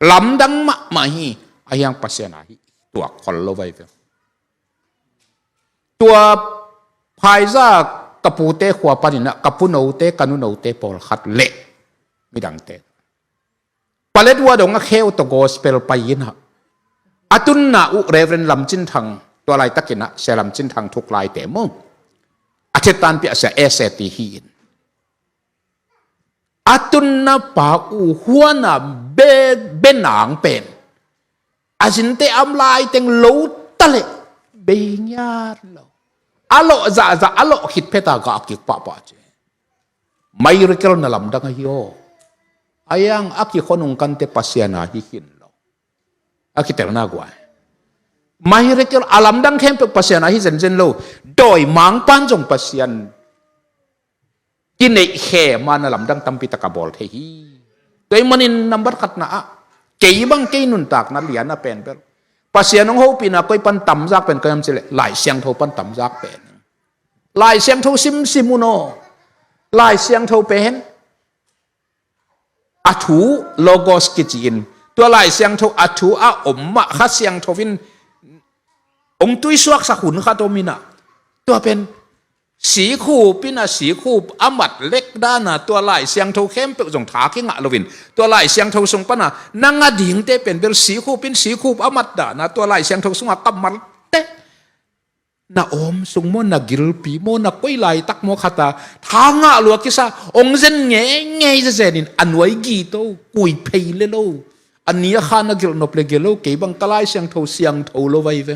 Lamdang mahmah hi. Ahi hang Pasian a hi tuak khol lo vai ve. Tua Pfizer ka pute khua panin ah, ka pu note, ka nu note pawlkhat le midangte, Paletwa dong a kheu tawh gospel pai inah, a tunna uh Reverend Lam Cin Thang, tua laitakinah Sia Lam Cin Thang thuk laite mu, a thetanpiah Sia Ese ti hi in. A tunna pa uh huana be, benang pen a zinte am laiteng lo taleh beingiat lo. A lawh zahzah a lawh khit pheta gah a kik pahpah ci. Miracle na lamdang ahi aw. A yang a kikhonung kante Pasian a hi khin lo. A kitelna guai. Miracle a lamdang khempeuh Pasian a hi zenzen lo. Dawi mangpan zong Pasian kineih khe ma na lamdang tampi taka bawl thei hi. Tua ih manin nambat khatna ah, kei bang kei nuntakna lian a pen bel, Pasian hong hopihna koi pan tamzak pen koi am cileh Lai Siangtho pan tamzak pen. Lai Siangtho simsim un aw. Lai Siangtho pen a thu Logos kici in, tua Lai Siangtho a thu a om mah Kha Siangtho in hong tuisuaksak hun khat om inah, tua pen sikhup inah sikhup a mat lek dana tua Lai Siangtho khempeuh zong tha kingah loin, tua Lai Siangtho sung pana na ngah dingte pen bel sikhup in sikhup a mat dana tua Lai Siangtho sungah kammalte na awm sung maw, na gilpi maw, na koi laitak maw khata tha ngah lua kisa, ong zen ngeingei zezenin a nuai gito, kui phei le lo. A ni a kha na gilh nop le gilo, kei bang ka Lai Siangtho siangtho lo vai ve.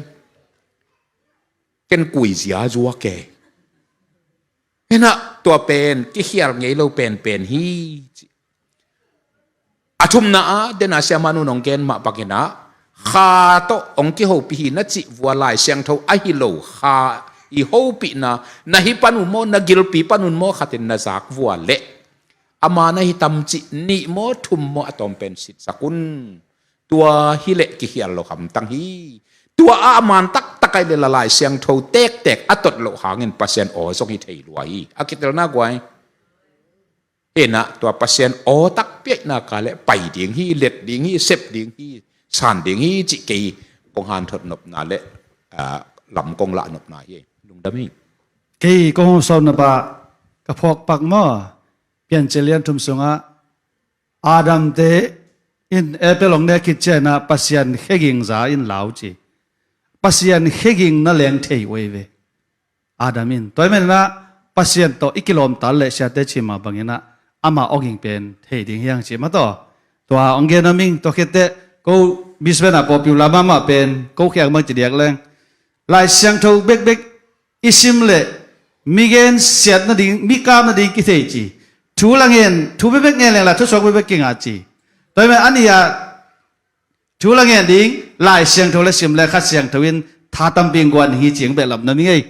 Ken kui zia zua ke. Hinah tua pen kikhial ngei lo penpen hi. A thumna ah dena siamanu nong gen mah bangin ah, Kha tawh hong kihopih hi na cih vua Lai Siangtho ahi lo Kha i hopihna, na hi panun maw, na gilpi panun maw khatin na zak vua leh, ama na hi tam cih nih maw thum maw a tawm pen sitsak un. Tua hileh kikhial lo hamtang hi. Tua ah a man taktak ai le la Lai Siangtho tektek a tot loh hangin Pasian aw zong hi thei lua hi. A kitelna guai. Hinah tua Pasian aw takpi aihna ka le pai ding hi, let ding hi, sep ding hi, san ding hi cih kei kong hanthot nopna le, ah, lam kong lah nopna hi. Lungdam hi. Kei kong hong sawm na pa ka phawk pak maw? Piancil lian thum sungah Adam te in apple hong nek khit ciangin ah Pasian kheging za in lau ci. Pasian kheging na leng thei uh ei ve. Adam in. Tua ahih manin ah Pasian tawh i kilawm ta leh siate cih mah bangin ah ama awging pen thei ding hi hang cih mah tawh. Tua hong gen nuam ing, tua khitteh ko Brisbane ah popular mahmah pen ko khiang bang ci diak leng, Lai Siangtho bekbek i sim leh mi gensiat nading, mi kap nading kithei ci. Thu la ngen, thu bekbek ngen leng la thusuak bekbek kingah ci. Tua ahih manin a nih ah thu la ngen ding, Lai Siangtho le sim le Kha Siangtho in tha tampi guan ding hi cih behlap nuam ing ei.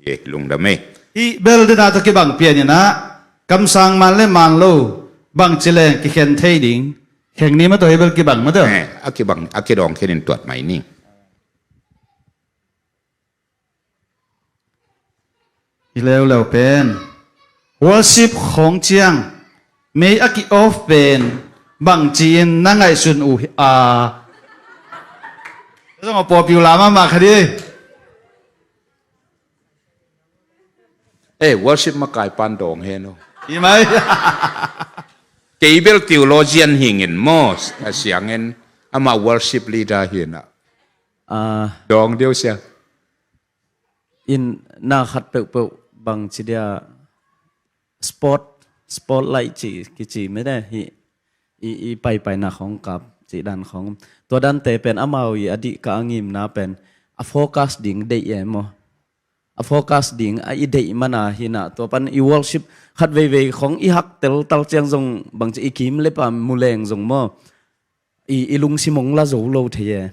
Ye, lungdam ei. Hih bel dena tawh kibang pian inah kamsang man le man lo bangci leng kikhen thei ding. Kheng ni mah tawh hih bel kibang mah tawh. Eh, a kibang, a kidawng khenin tuat mai ni. I leuleu pen worship khawng ciang mei a ki-off pen bangci-in na ngaihsun uh hi a? Zong a popular mahmah kha dih. Eh, worship makai pan dawng hen uh. Hi mai. Kei bel theologian hingin maw, a siangin ama worship leader hinah. Ah. Dawng deuh sia. In na khat peuhpeuh bangci dia spot, spotlight ci, kici mete hi. I, i paipainak hong kap cih dan khong. Tua dante pen amau i a dih ka a ngimna pen a focus ding deih e maw? A focus ding a i deih mana hinah tua pan i worship khat veivei khong i hak teltal ciang zong bangci i kim le pa muleng zong maw? I, i lungsim hong la zo lo thei e.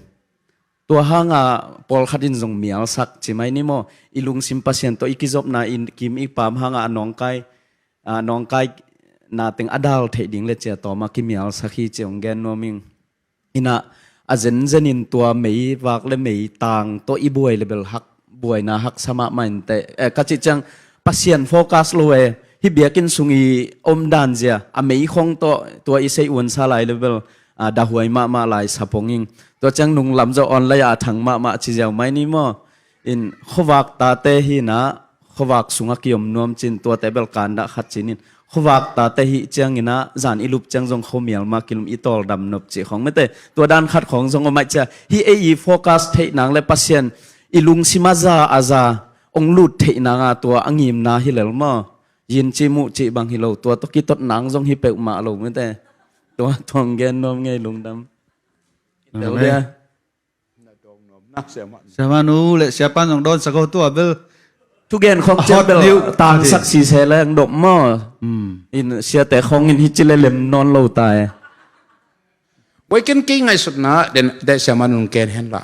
Tua hanga pawlkhat in zong mialsak ci mai ni maw? I lungsim Pasian tawh i kizopna i kim i pam hanga a nawngkai, a nawngkai na teng a dal theih ding le cia tawma kimialsak hi ci hong gen nuam ing. Inah a zenzenin tua mei vak le mei tang tawh i buai le bel hak buaina haksa mahmah inteh. Eh, ka cih ciang Pasian focus lo e. Hih biakinn sung i om dan zia a mei khong tawh tua i sei uansa lai le bel, ah, dahuai mahmah lai sapong ing. Tua ciang nunglam zawh awn lai a thang mahmah ci ziau mai ni maw? In khuavak tate hinah khuavak sungah kiom nuam cin tuate bel kandah khat cinin khuavak tate hih ciangin ah zan i lup ciang zong khuamial mah kilum i tawldam nop cih khawng mete. Tua dan khat khawng zong om aih cia. Hih ei i focus theih nang le Pasian i lungsim a za a za ong lut theih nanga tua a ngimna hi lel maw? Yin ci muh cih bang hi lo, tua tawh kitot nang zong hi peuhmah lo mete. Tua tuang gen nuam ngei lungdam. Amen. Tel dia. Siamah nu le siapa zong dawn sak o tua bel. Thugen khong cian bel tangsak sise leng dop maw? In siate khong in hici le lem nawn lo ta e. Boiken kei ngaihsutna den de siamah nun ken hen la.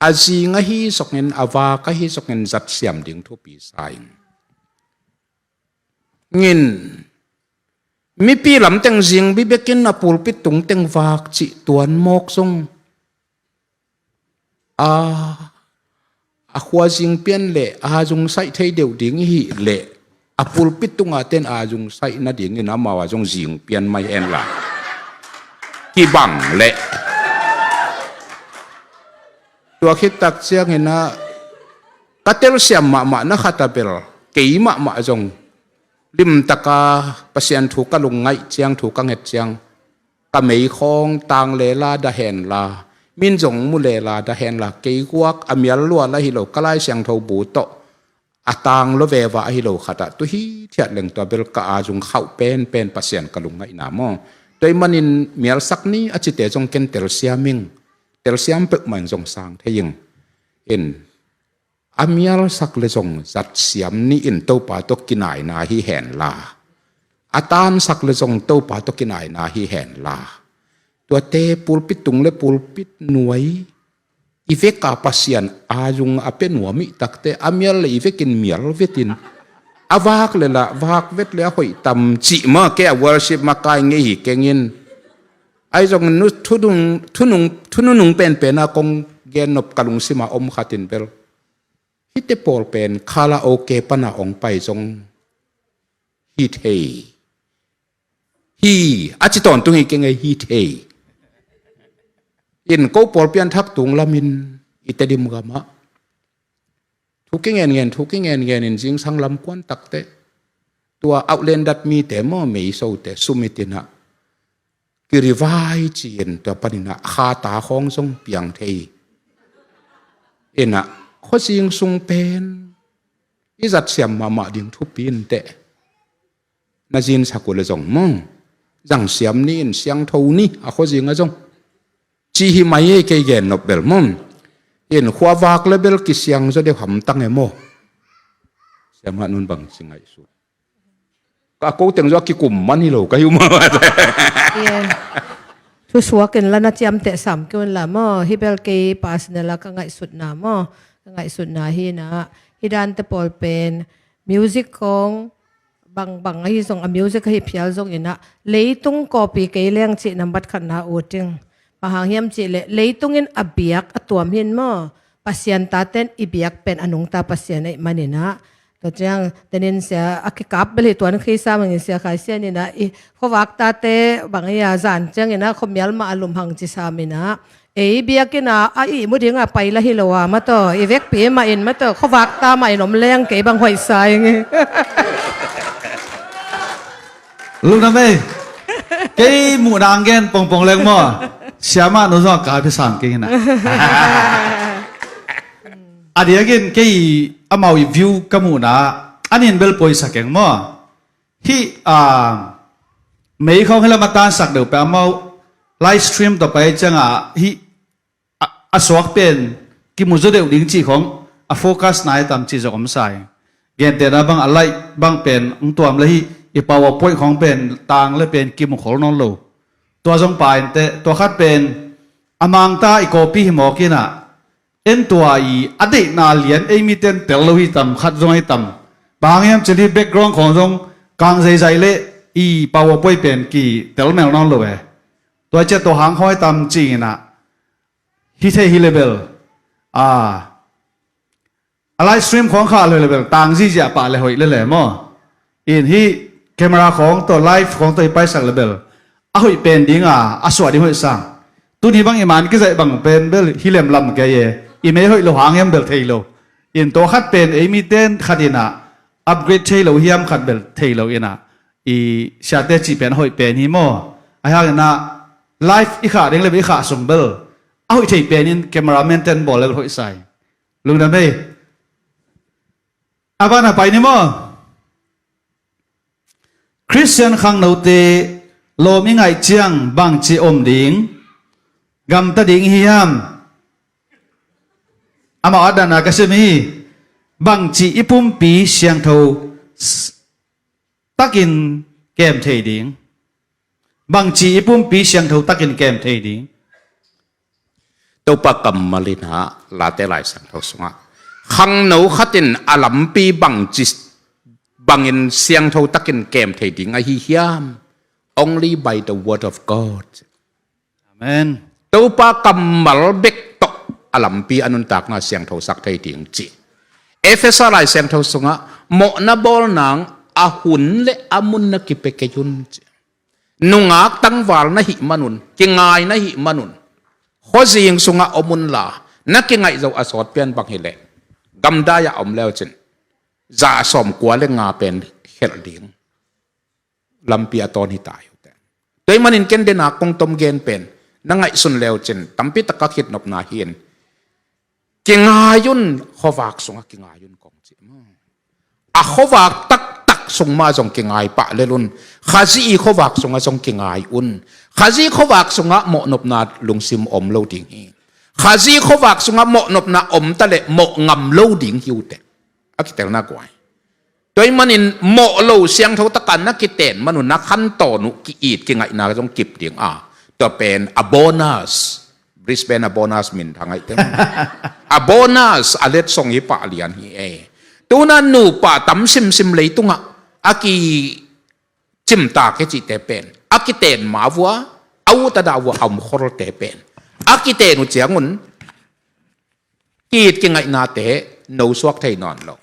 A zing ahi sokngin a vak ahi sokngin zat siam ding thupi sa in. Ngin mipi lamteng zingbi bekin a pulpit tungteng vak cih tuan mawk zong a, a khua zing pian le a zung saih thei deuh ding ihi le a pulpit tunga ten a zung saih nadingin amau a zong zing pian mai hen la kibang le. Tua khit tak ciangin ah ka telsiam mahmah na khat a bel kei mahmah zong limtaka Pasian thu ka lungngaih ciang thu ka nget ciang ka meikhawng tang lela dah henla min zong mu lela dah henla kei guak a mial lual ahi lo ka Lai Siangtho bu tawh a tang lo veva ahi lo khatah tu hithiat leng tua bel ka a zung khauh penpen Pasian ka lungngaihna maw? Tua ih manin mialsak ni a cite zong ken telsiam ing. Telsiam peuhmah in zong sang thei ing. In a mialsak le zong zatsiam ni in Topa tawh kinaina hi henla a tansak le zong Topa tawh kinaina hi henla tuate pulpit tung le pulpit nuai i veka Pasian a zung a pe nuam ih takte a mial le i vekin mial vetin a vak le lah vak vet le a hoih tam cih ma ke a worship makai ngei hi kengin. Ai zong nu thunung thunung thununung penpen a kong gen nop ka lungsima om khatin bel hite pawl pen kala oke pana ong pai zong hi thei. Hi a ci tawntung hi kengei hi thei. In ko pawl pianthak tung lamin i Tedim gamah thu kingen ngen thu kingen ngen in zingsang lam kuan takte tua auhlen dat mite maw meisote sumitinah kirivai ci-in tua paninah khata khawng zong piang thei. Inah khuazing sung pen i zatsiam mahmah ding thupi inteh. Na zinsak uh le zong maw zangsiam ni in siangtho ni a khuazing a zong ci hi mai ei kei gen nop bel maw? In khuavak le bel kisiang zaw deuh hamtang e maw? Siamah nun bang ci ngaihsut. Ka ko teng zaw a kikum man hi lo ka hi uh maw? Thusuak in la na ciamteh sam kei un la maw? Hi bel kei personal a ka ngaihsutna maw? Ka ngaihsutna hi na hi dante pawl pen music khawng bangbang ahi zong a music ahi phial zong inah leitung kawpi kei leng cih nambat khatna uting. Bang hang hiam cih leh leitung in a biak a tuam hin maw? Pasian taten i biak pen a nungta Pasian aih maninah tua ciang tenin sia a kikap bel hi tuan khisa mangin sia khai sia ninah i khuavak tate bang ia zan cianginah khuamial mah a lum hang ci saminah ei biakinah a ihmu dinga paila hi lo a mataw i vekpi mah in mataw khuavak ta mah in om leng kei bang hoihsa ing. Lungdam ei. Kei muhna ang gen pongpong leng maw? Siamah nu zong a kaipi sang kei hinah. A diakin kei amau i view ka muhna a nin bel poisa keng maw? Hih a meikhawng hilam a tansak deuh pe amau live stream tawh pai cianga hih a suak pen kimu zaw deuh ding cih khawng a focus nai tam cih zong om sa hi. Gentehna bang a light bang pen hong tuam le hih i PowerPoint khawng pen tang le pen kimu khol nawn lo. Tua zong pa inteh tua khat pen a mangta i copy hi mawk inah en tua i a deihna lian ei miten tel lo hi tam khat zong hi tam. Bang hang hiam cih leh background khawng zong kang zeizai le i PowerPoint pen kitel mel nawn lo e. Tua ciah tua hang hawi tam cih inah hi thei hi le bel a a live stream khawng kha a le bel tang zihziah pah le hoih le le maw? In hih camera khawng tawh live khawng tawh i paisak le bel a hoih pen dinga a suah ding hoih sang. Tuni bang i man kizaih bang pen bel hi lemlam kei e i mei hoih lo hang hiam bel thei lo. In tua khat pen ei miten khat inah upgrade thei lo hiam, khat bel thei lo inah, i siate cih pen a hoih pen hi maw? Ahi hanginah live i khah ding le i khah sung bel a hoih thei penin cameraman ten bawl le bel hoih sai. Lungdam ei. A ban a pai ni maw? Khristian khangnote lawm i ngaih ciang bangci om ding, gamta ding i hi hiam? Amau a dana ka sim hi. Bangci i pumpi siangtho s- takin kem thei ding? Bangci i pumpi siangtho takin kem thei ding? Topa kammal inah Late Lai Siangtho sungah khangno khatin a lampi bangci bangin siangtho takin kem thei ding ahi hiam? Only by the word of God. Amen. Topa kammal bek tawh a lampi a nuntakna siangthosak thei ding ci. Efesa Lai Siangtho sungah mawhna bawl nang a hun le a mun na kipia kei un ci. Nungak tangval na hih manun, kingai na hih manun, khuazing sungah om unla, na kingaih zo a sawt pian bang hileh gamdai-ah om leucin za sawm kua le nga pen khelh ding lampi a tawn hi ta hi uh teh. Tua ahih manin ken dena kong tom gen pen na ngaihsun leucin tampi taka khitnopna hi in, kingai un, khuavak sungah kingai un kong ci. A khuavak taktak sung mah zong kingai pah lel un. Khazih i khuavak sungah zong kingai un. Khazih khuavak sungah mawhnopna lungsim om lo ding hi. Khazih khuavak sungah mawhnopna om ta leh mawh ngam lo ding hi uh teh. A kitelna guai. Tua ahih manin mawh lo siangtho taka na kiten manun na khantawn uh ki-it kingaihna zong kip ding a, tua pen a bonus. Brisbane a bonus minthang ahi teh. A bonus a letsong hi pah lian hi ei. Tuna nupa tam simsim leitungah a kicimtak hi cihte pen, a kiten ma vua, a ut a dah vua a om kholte pen, a kiten uh ciangun ki-it kingaihnate nosuak thei nawn lo.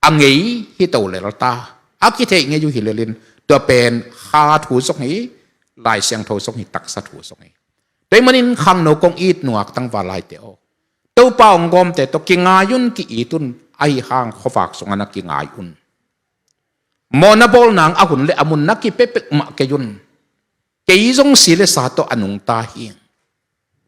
A ngei hi to lel ta. A kitheih ngei uh hi lelin tua pen kha thu zong hi, Lai Siangtho zong hi, taksa thu zong hi. Tua ahih manin khangno kong it nungak tangval laite aw, Topa hong gawmte tawh kingai un, ki-it un, ahi hang khuavak sungah na kingai un. Mawhna bawl nang a hun le a mun na kipia pekmah kei un. Kei zong si le sa tawh a nungta hi.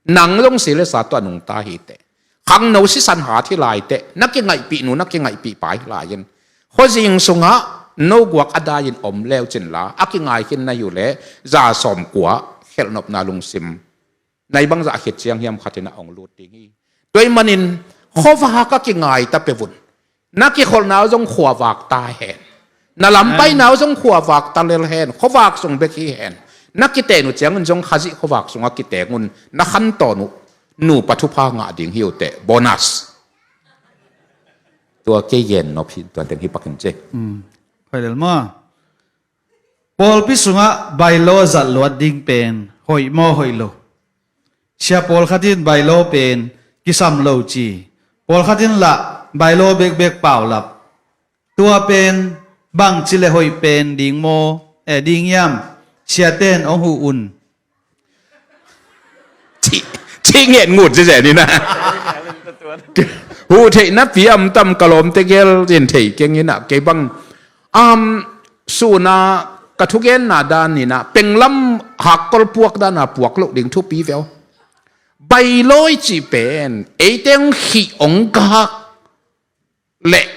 Nang zong si le sa tawh a nungta hi teh. Khangno sisan hat hi lai teh, na kingaihpih nu, na kingaihpih pa hi lai in, khuazing sungah no guak a dai-in om leucin la, a kingai khin na hi uh leh za sawm kua khelhnopna lungsim na i bangzah khit ciang hiam khatin a hong lut ding hi. Tua ahih manin khuavak a kingai ta peuh un. Na kikholhna uh zong khuavak ta hen. Na lampaina uh zong khuavak ta lel hen. Khuavak sung bek hi hen. Na kiten uh ciangun zong Khazih khuavak sungah kiteng un. Na khantawn uh nupa thupha ngah ding hi uh teh. Bonus. Tua kei gen nop hi, tua teng hi pakin ci. Mm. Hoih lel maw? Pawlpi sungah bylaw zat luat ding pen hoih maw hoih lo? Sia pawlkhat in bylaw pen kisam lo ci. Pawlkhat in lah bylaw bekbek paulap. Tua pen bangci le hoih pen ding maw, eh, ding hiam? Siate in hong huh un. Ci, ci nget ngut zeze ni na. Huh theih napi a om tam, ka lawmte gel in thei keng in ah, kei bang. Um, suna ka thugenna dan in ah, penglam hakkol puak dan a puak loh ding thupi ve aw. Bylaw i cih pen, eite hong khih hong gak leh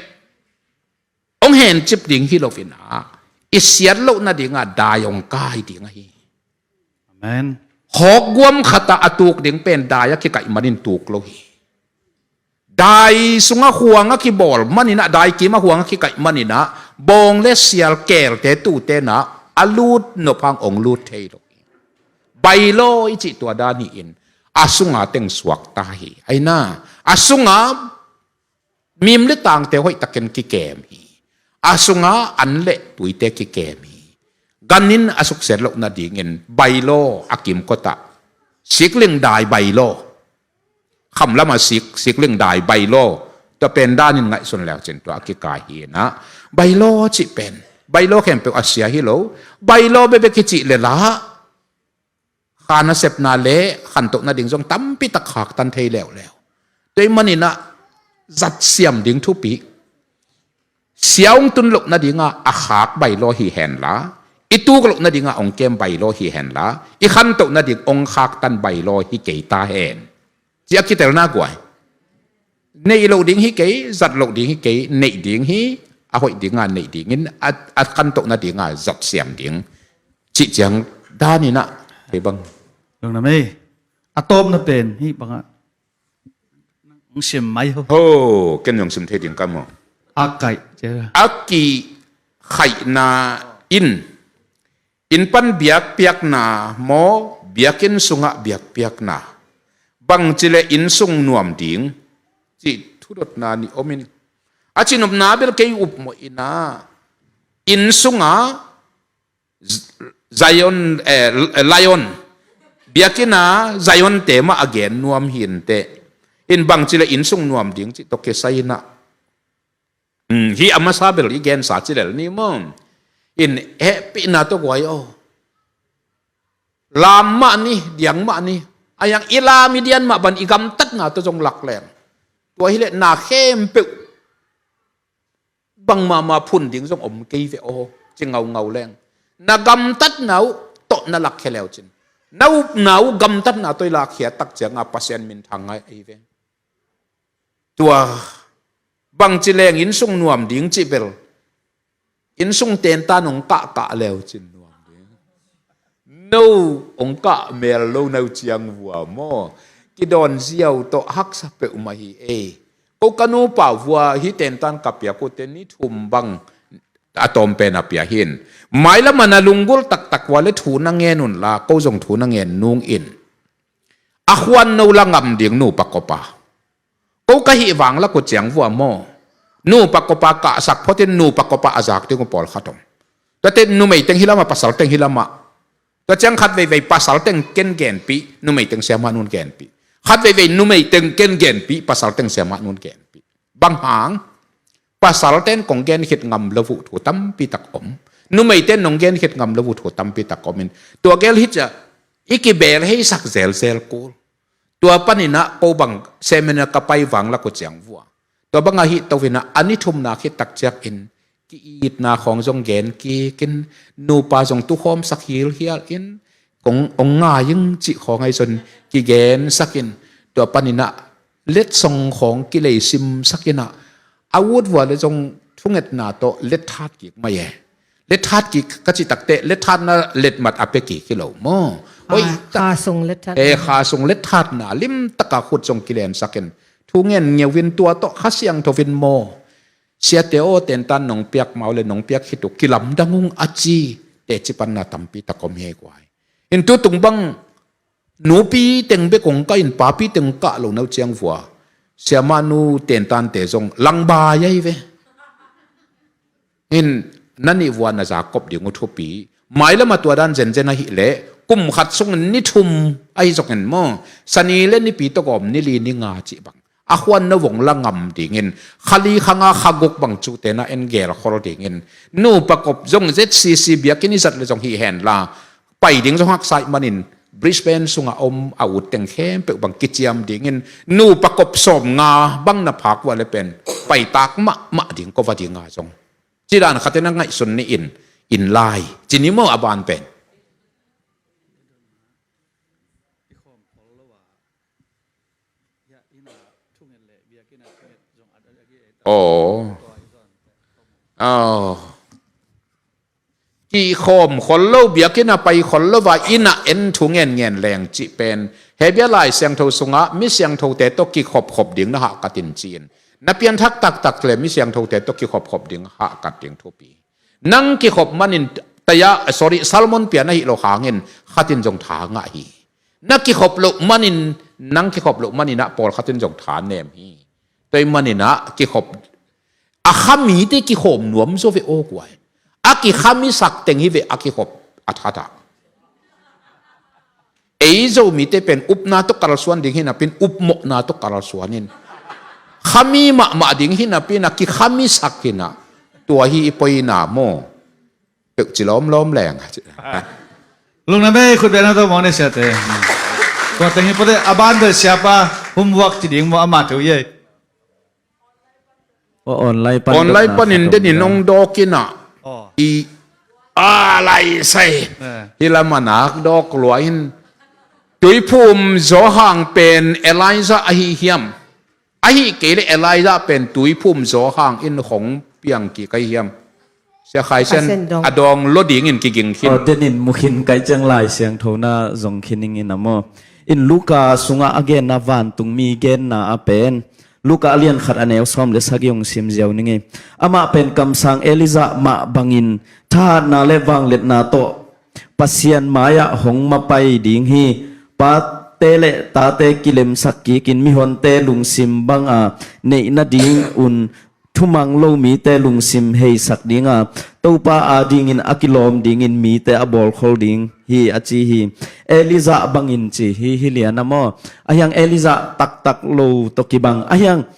hong hencip ding hi lo in ah, i siat loh nading a dai hong kai ding ahi. Amen. Hawk guam khat ah a tuk ding pen dai a kikaih manin tuk lo hi. Dai sungah huang a kibawl manin ah, dai kim ah huang a kikaih manin ah, bawng le sial, keelte, tuute in ah a lut nop hang hong lut thei lo hi. Bylaw i cih tua dan hi in, a sunga teng suak ta hi. Ahi na, a sunga mim le tangte hoih takin kikem hi. A sunga an le tuite kikem hi. Gan in a suksiat loh nadingin bylaw a kimkot ah, sikling dai bylaw, khamlam a sik, sikling dai bylaw, tua pen dan in ngaihsun leucin tua a kikai hi in ah, bylaw cih pen, bylaw khempeuh a sia hi lo. Bylaw bekbek hi cih le lah, kha nasepna le khantoh nading zong tampi tak khaktan thei leuleu. Tua ahih manin ah zat siam ding thupi. Sia hong tun loh nadinga a khak bylaw hi henla, i tuk loh nadinga hong kem bylaw hi henla, i khantoh nading hong khaktan bylaw hi kei ta hen. Ci a kitelna guai. Neih loh ding hi kei, zat loh ding hi kei, neih ding hi, a hoih dinga neih dingin, a, a khantoh nadinga zat siam ding. Cih ciang daninah, hei bang. Lungdam ei. A tawpna pen, hih bangah. Hong sim mai ho. Ho, ken zong sim thei ding ka maw. A kaih, cia. A kikhaihna in, inn pan biakpiakna maw, biakinn sungah biakpiakna. Bangci le inn sung nuam ding, cih thudotna nih om in. A cinopna bel kei upmawh inah, inn sungah Z-, Zion, eh, Lion. Biakinn a Zion te mah a gen nuam hi inteh. In bangci le inn sung nuam ding cih tawh kisai inah. Hmm, hi a masa bel i gensa ci lel ni maw. In hehpihna tawh guai aw. Lam mah ni, diang mah ni. A yang i lam i dian mah ban i gamtatna tawh zong lak leng. Tua hileh na khempeuh bangmahmah phun ding zong om kei ve aw, ci ngaungau leng. Na gamtatna uh tawh na lakkhia leu cin. Na upna uh gamtatna tawh i lakkhia tak cianga Pasian minthang ngai ei ve. Tua bangci leng inn sung nuam ding cih bel. Inn sung tentan hong kahkah leu cin nuam ding. No hong kah mel lo no ciang vua maw. Kidawn ziau tawh haksa peuhmah hi ei. Ko ka nupa vua hi tentan ka piak uh te ni thum bang a tawm pen a pia hin. Mailam a na lunggulh taktak vua le thu na ngen unla, ko zong thu na ngen nung in. A khuan no la ngam ding nupa kopa. Ko ka hih vang la ko ciang vua maw. Nupa kopa kahsak photin nupa kopa a zak ding uh pawlkhat om. Tuate numei teng hi lamah, pasal teng hi lamah. Tua ciang khat veivei pasal teng ken genpih, numei teng siamah nun genpih. Khat veivei numei teng ken genpih, pasal teng siamah nun genpih. Bang hang, pasal ten kong gen khit ngam lo uh thu tampi tak om. Numei ten nong gen khit ngam lo uh thu tampi tak om in. Tua gel hi cia, i kibel heisak zelzel kul. Tua paninah ko bang seminar ka pai vang la ko ciang vua. Tua bang ahi to inah a ni thumna khit tak ciak in ki-itna khawng zong gen kik in nupa zong tukhawmsak hilhial in kong ong ngai ing cih khawng ahi zon kigensak in tua paninah letsong khawng kileisimsak inah a ut vua le zong thungetna tawh letthat kik mai e. Letthat kik ka cih takte letthatna letmat a pia kik hi lo maw? Oi, kha sung letthat. Eh, kha sung letthatna limtaka khut zong kilensak in thungen ngeu in tua tawh Kha Siangtho in maw? Siate aw, tentan nong piak mau le nong piak khit uh kilamdang ung a ci teci panna tampi tak om hi ei guai. In tutung bang nupi teng bek ong kah in papi teng kah lo no ciang vua. Siamah nu tentante zong langbai ahi ve. In na nih vua na za kop ding uh thupi. Mailam a tua dan zenzen ahih leh kum khat sungin ni thum ahi zongin maw? Sani le nipi tawh gawm ni li ni nga cih bang. A khuan no vong la ngam dingin khali khanga khaguk bang cute na en gelkhol dingin nupa kop zong Z C C biakinn i zat le zong hi henla pai ding zong haksa ih manin Brisbane sungah om a ut teng khempeuh bang kiciam dingin nupa kop sawm nga bang na phak vua le pen paitak mahmah ding ko va dinga zong. Cidan khatin a ngaihsun ni in, in lai. Cini maw a ban pen. Aw. Aw. Kikhawm khol lo biakinn a pai khol lo va inn a en thu ngen ngen leng cih pen. Hebia Lai Siangtho sungah mi siangthote tawh kikhop khop ding na hahkat in ci-in. Na pianthak taktak le mi siangthote tawh kikhop khop ding hahkat ding thupi. Nang kikhop manin taya, sorry, Salmon pian ahi lo hangin khatin zong tha ngah hi. Na kikhop loh manin, nang kikhop loh manin ah pawlkhatin zong tha nem hi. Tua ih manin ah kikhop, a khamite kikhawm nuam zaw ve aw guai. A kikhamisak teng hi ve a kikhop a thatah. Ei Zomite pen upna tawh kalsuan ding hi napin upmawhna tawh kalsuan in. Khami mahmah ding hi napin a kikhamisak hi na. Tua hi i poina maw. Peuh ci lawmlawm leng. Lungna mei khut bena tawh mawng ne siate. Tua teng hi pote a ban bel siapa homework ci ding maw ama theu ye. Online pan online dotna panin khat om denin dah. Ong dawk in ah. Oh. I a lai sai. Eh. Hi lam a nak dawk lua in. Tuiphum Johan pen Elijah ahi hiam? Ahi kei le Elijah pen Tuiphum Johan in hong piang kik ahi hiam? Sia Khai Sian, Khai Sian dong. A dawng lo dingin kiging khin. Aw, denin mu khin kai ciang Lai Siangtho na zong khin ing in a maw. In Luka sungah a genna vantungmi genna a pen. Luka a lian khat a neu sawm le sagih hong sim ziau ning ei. Amah pen kamsang Elijah mah bangin thahatna le vangliatna tawh Pasian mai-ah hong mapai ding hi. Pate le tate kilemsak kikin mihonte lungsim banga neih nadingun thumang lo mite lungsim heisak dinga Topa adingin a kilawm dingin mite a bawlkhol ding hi a ci hi. Elijah bangin ci hi, hi lian a maw. Ahiang Elijah taktak lo tawh kibang. Ahiang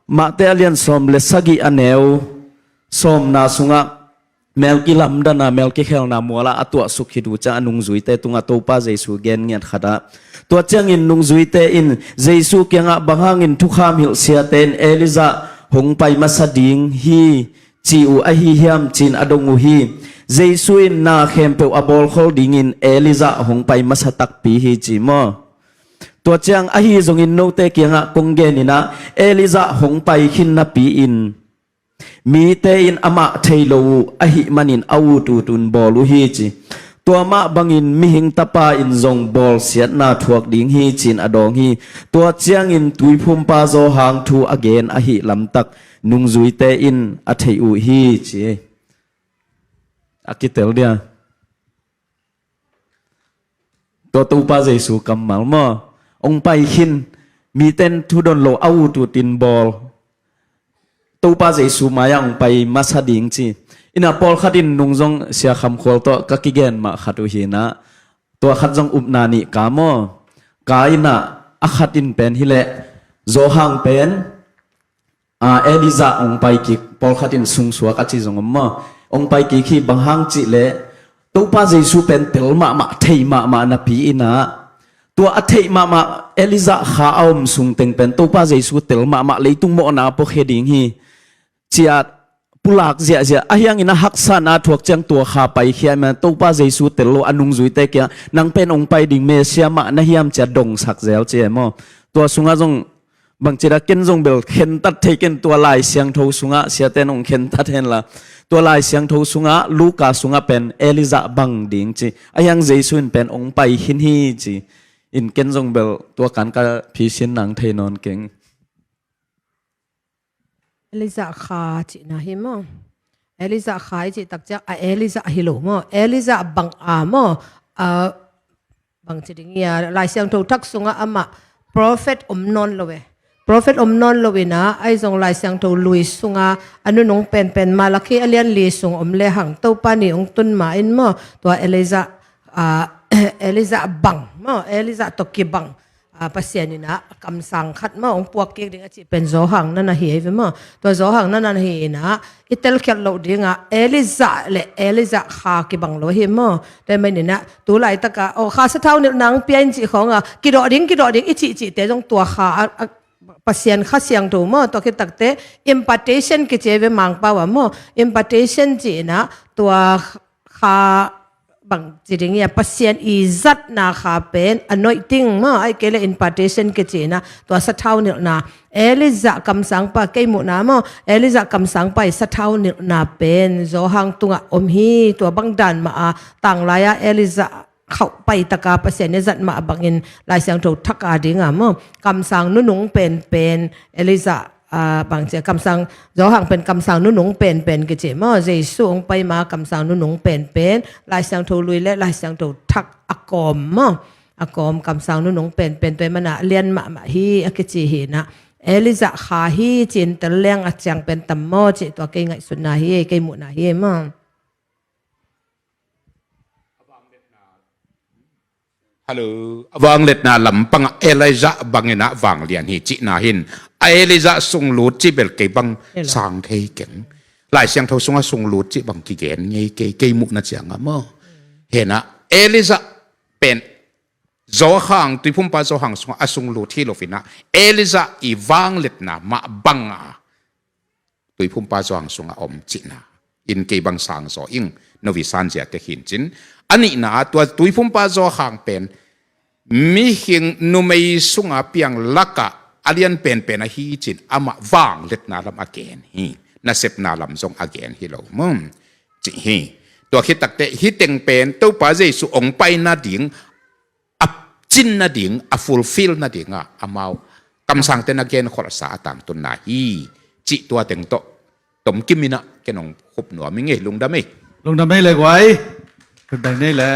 Mate a lian sawm le sagih a neu sawmna sungah mel kilamdana, mel kikhelna muala a tuahsuk khit uh ciang a nungzuite tungah Topa Jesu gen ngiat khatah. Tua ciangin nungzuite in Jesu kiangah bang hangin thukham hilh siate in Elijah hong pai masa ding hi ci uh ahi hiam cin a dong uh hi. Jesu in na khempeuh a bawlkhol dingin Elijah hong pai masa takpi hi ci maw. Tua ciang ahi zongin note kiangah kong geninah Elijah hong pai khin napi-in mite in amah thei lo uh ahih manin a ututun bawl uh hi ci. Tua mah bangin mihing tapa in zong bawlsiatna thuak ding hi cin a dawng hi. Tua ciangin tuiphumpa Zawhang thu a gen ahi lamtak nungzuite in a theih uh hi ci. A kitel dia. Tua Topa Jesu kammal maw. Ong pai khin, miten thudon lo a ututin bawl. Topa Jesu mai-ah ong pai masa ding ci. Ina pawlkhat in nung zong Sia Kham Khual tawh ka kigen mah khat uh hinah. Tua khat zong upna nih ka maw. Ka inah a khat in pen hileh. Zawhang pen. A, Elijah ong pai kik, pawlkhat in sungsuak a ci zong om maw. Ong pai kik hi bang hang cih leh, Topa Jesu pen tel mahmah, thei mahmah napi inah. Tua a theih mahmah, Elijah kha a om sungteng pen, Topa Jesu tel mahmah, leitung mawhna a puakhia ding hi. Ciat, pulak ziahziah, ahiangin a haksatna thuak ciang tua kha paikhia, man Topa Jesu tel lo a nungzuite kia, nang pen ong pai ding Messiah mah na hiam ciat dongsak zel ci e maw. Tua sungah zong, Bangci dah ken zong bel khentat thei ken tua Lai Siangtho sungah, siate nong khentat henla. Tua Lai Siangtho sungah, Luka sungah pen Elijah bang ding ci. Ahiang Jesu in pen ong pai khin hi ci. In ken zong bel tua kan ka phisin nang thei nawn keng. Elijah kha cihna hi maw. Elijah kha i cih takciang a Elijah hi lo maw. Elijah bang a maw. A Bangci ding ia, Lai Siangtho Thak sungah amah prophet om nawn lo e. Prophet om nawn lo inah, ahi zong Lai Siangtho Lui sungah a nunung penpen Malakhi a lian li sung om lehang Topa ni ong tun ma in maw, tua Elijah, ah, Elijah bang maw, Elijah tawh kibang, ah, Pasian inah kamsang khat maw, ong puak kik ding a cih pen Zawhang nana hi ei ve maw. Tua Zawhang nana hi inah, i telkhiat loh dingah Elijah le Elijah kha kibang lo hi maw. Tua manin ah, tu laitaka, aw, kha sathau nilh nang pia in cih khawngah, kidawh ding, kidawh ding, i cihcihte zong tua kha, a, a, Pasian Kha Siangtho maw, tua khit takte, impartation kici ve Mangpau ah maw, impartation cih inah, tua kha bangci ding ia, Pasian i zatna kha pen, anointing maw, ahih kei le impartation kici inah, tua sathau nilhna, Elijah kamsangpa kei muhna maw, Elijah kamsangpa i sathau nilhna pen Zawhang tungah om hi, tua bang dan mah a, tanglai-a Elijah khauh paitaka Pasian i zat mah bangin Lai Siangtho Thak a dinga maw, kamsang nunung penpen Elijah, ah, bangci a kamsang, Zawhang pen kamsang nunung penpen kici maw, Jesu ong pai ma kamsang nunung penpen, Lai Siangtho Lui le Lai Siangtho Thak a kawm maw. A kawm kamsang nunung penpen tua i mana lian mahmah hi a kici hi inah. Elijah kha hi ci-in tel leng a ciang pen tam maw cih tua kei ngaihsutna hi, kei muhna hi maw. Hello. A vangliatna lampangah Elijah bang inah vanglian hi cihna hin. A Elijah sunglut cih bel kei bang sang thei keng. Lai Siangtho sungah sunglut cih bang kigen ngei kei, kei muhna ciangah maw. Hinah Elijah pen Zawhang, Tuiphumpa Zawhang sungah a sunglut hi lo inah, Elijah i vangliatna mah banga Tuiphumpa Johan sungah om cihna in kei bang sang zaw ing, novi sanzia te khin cin. A nihna ah tua Tuiphumpa Johan pen mihing numei sunga piang lakah a lian penpen ahi cin, amah vangliatna lam a gen hi, nasepna lam zong a gen hi lo mum cih hi. Tua khit takteh hih teng pen Topa Jesu ong pai nading, a cin nading, a fulfill nadingah amau kamsangte na genkholhsa a tangtunna hi cih tua teng tawh tomkim inah ken ong khup nuam ing ei. Lungdam ei. Lungdam ei le guai. Khutbeng nei le.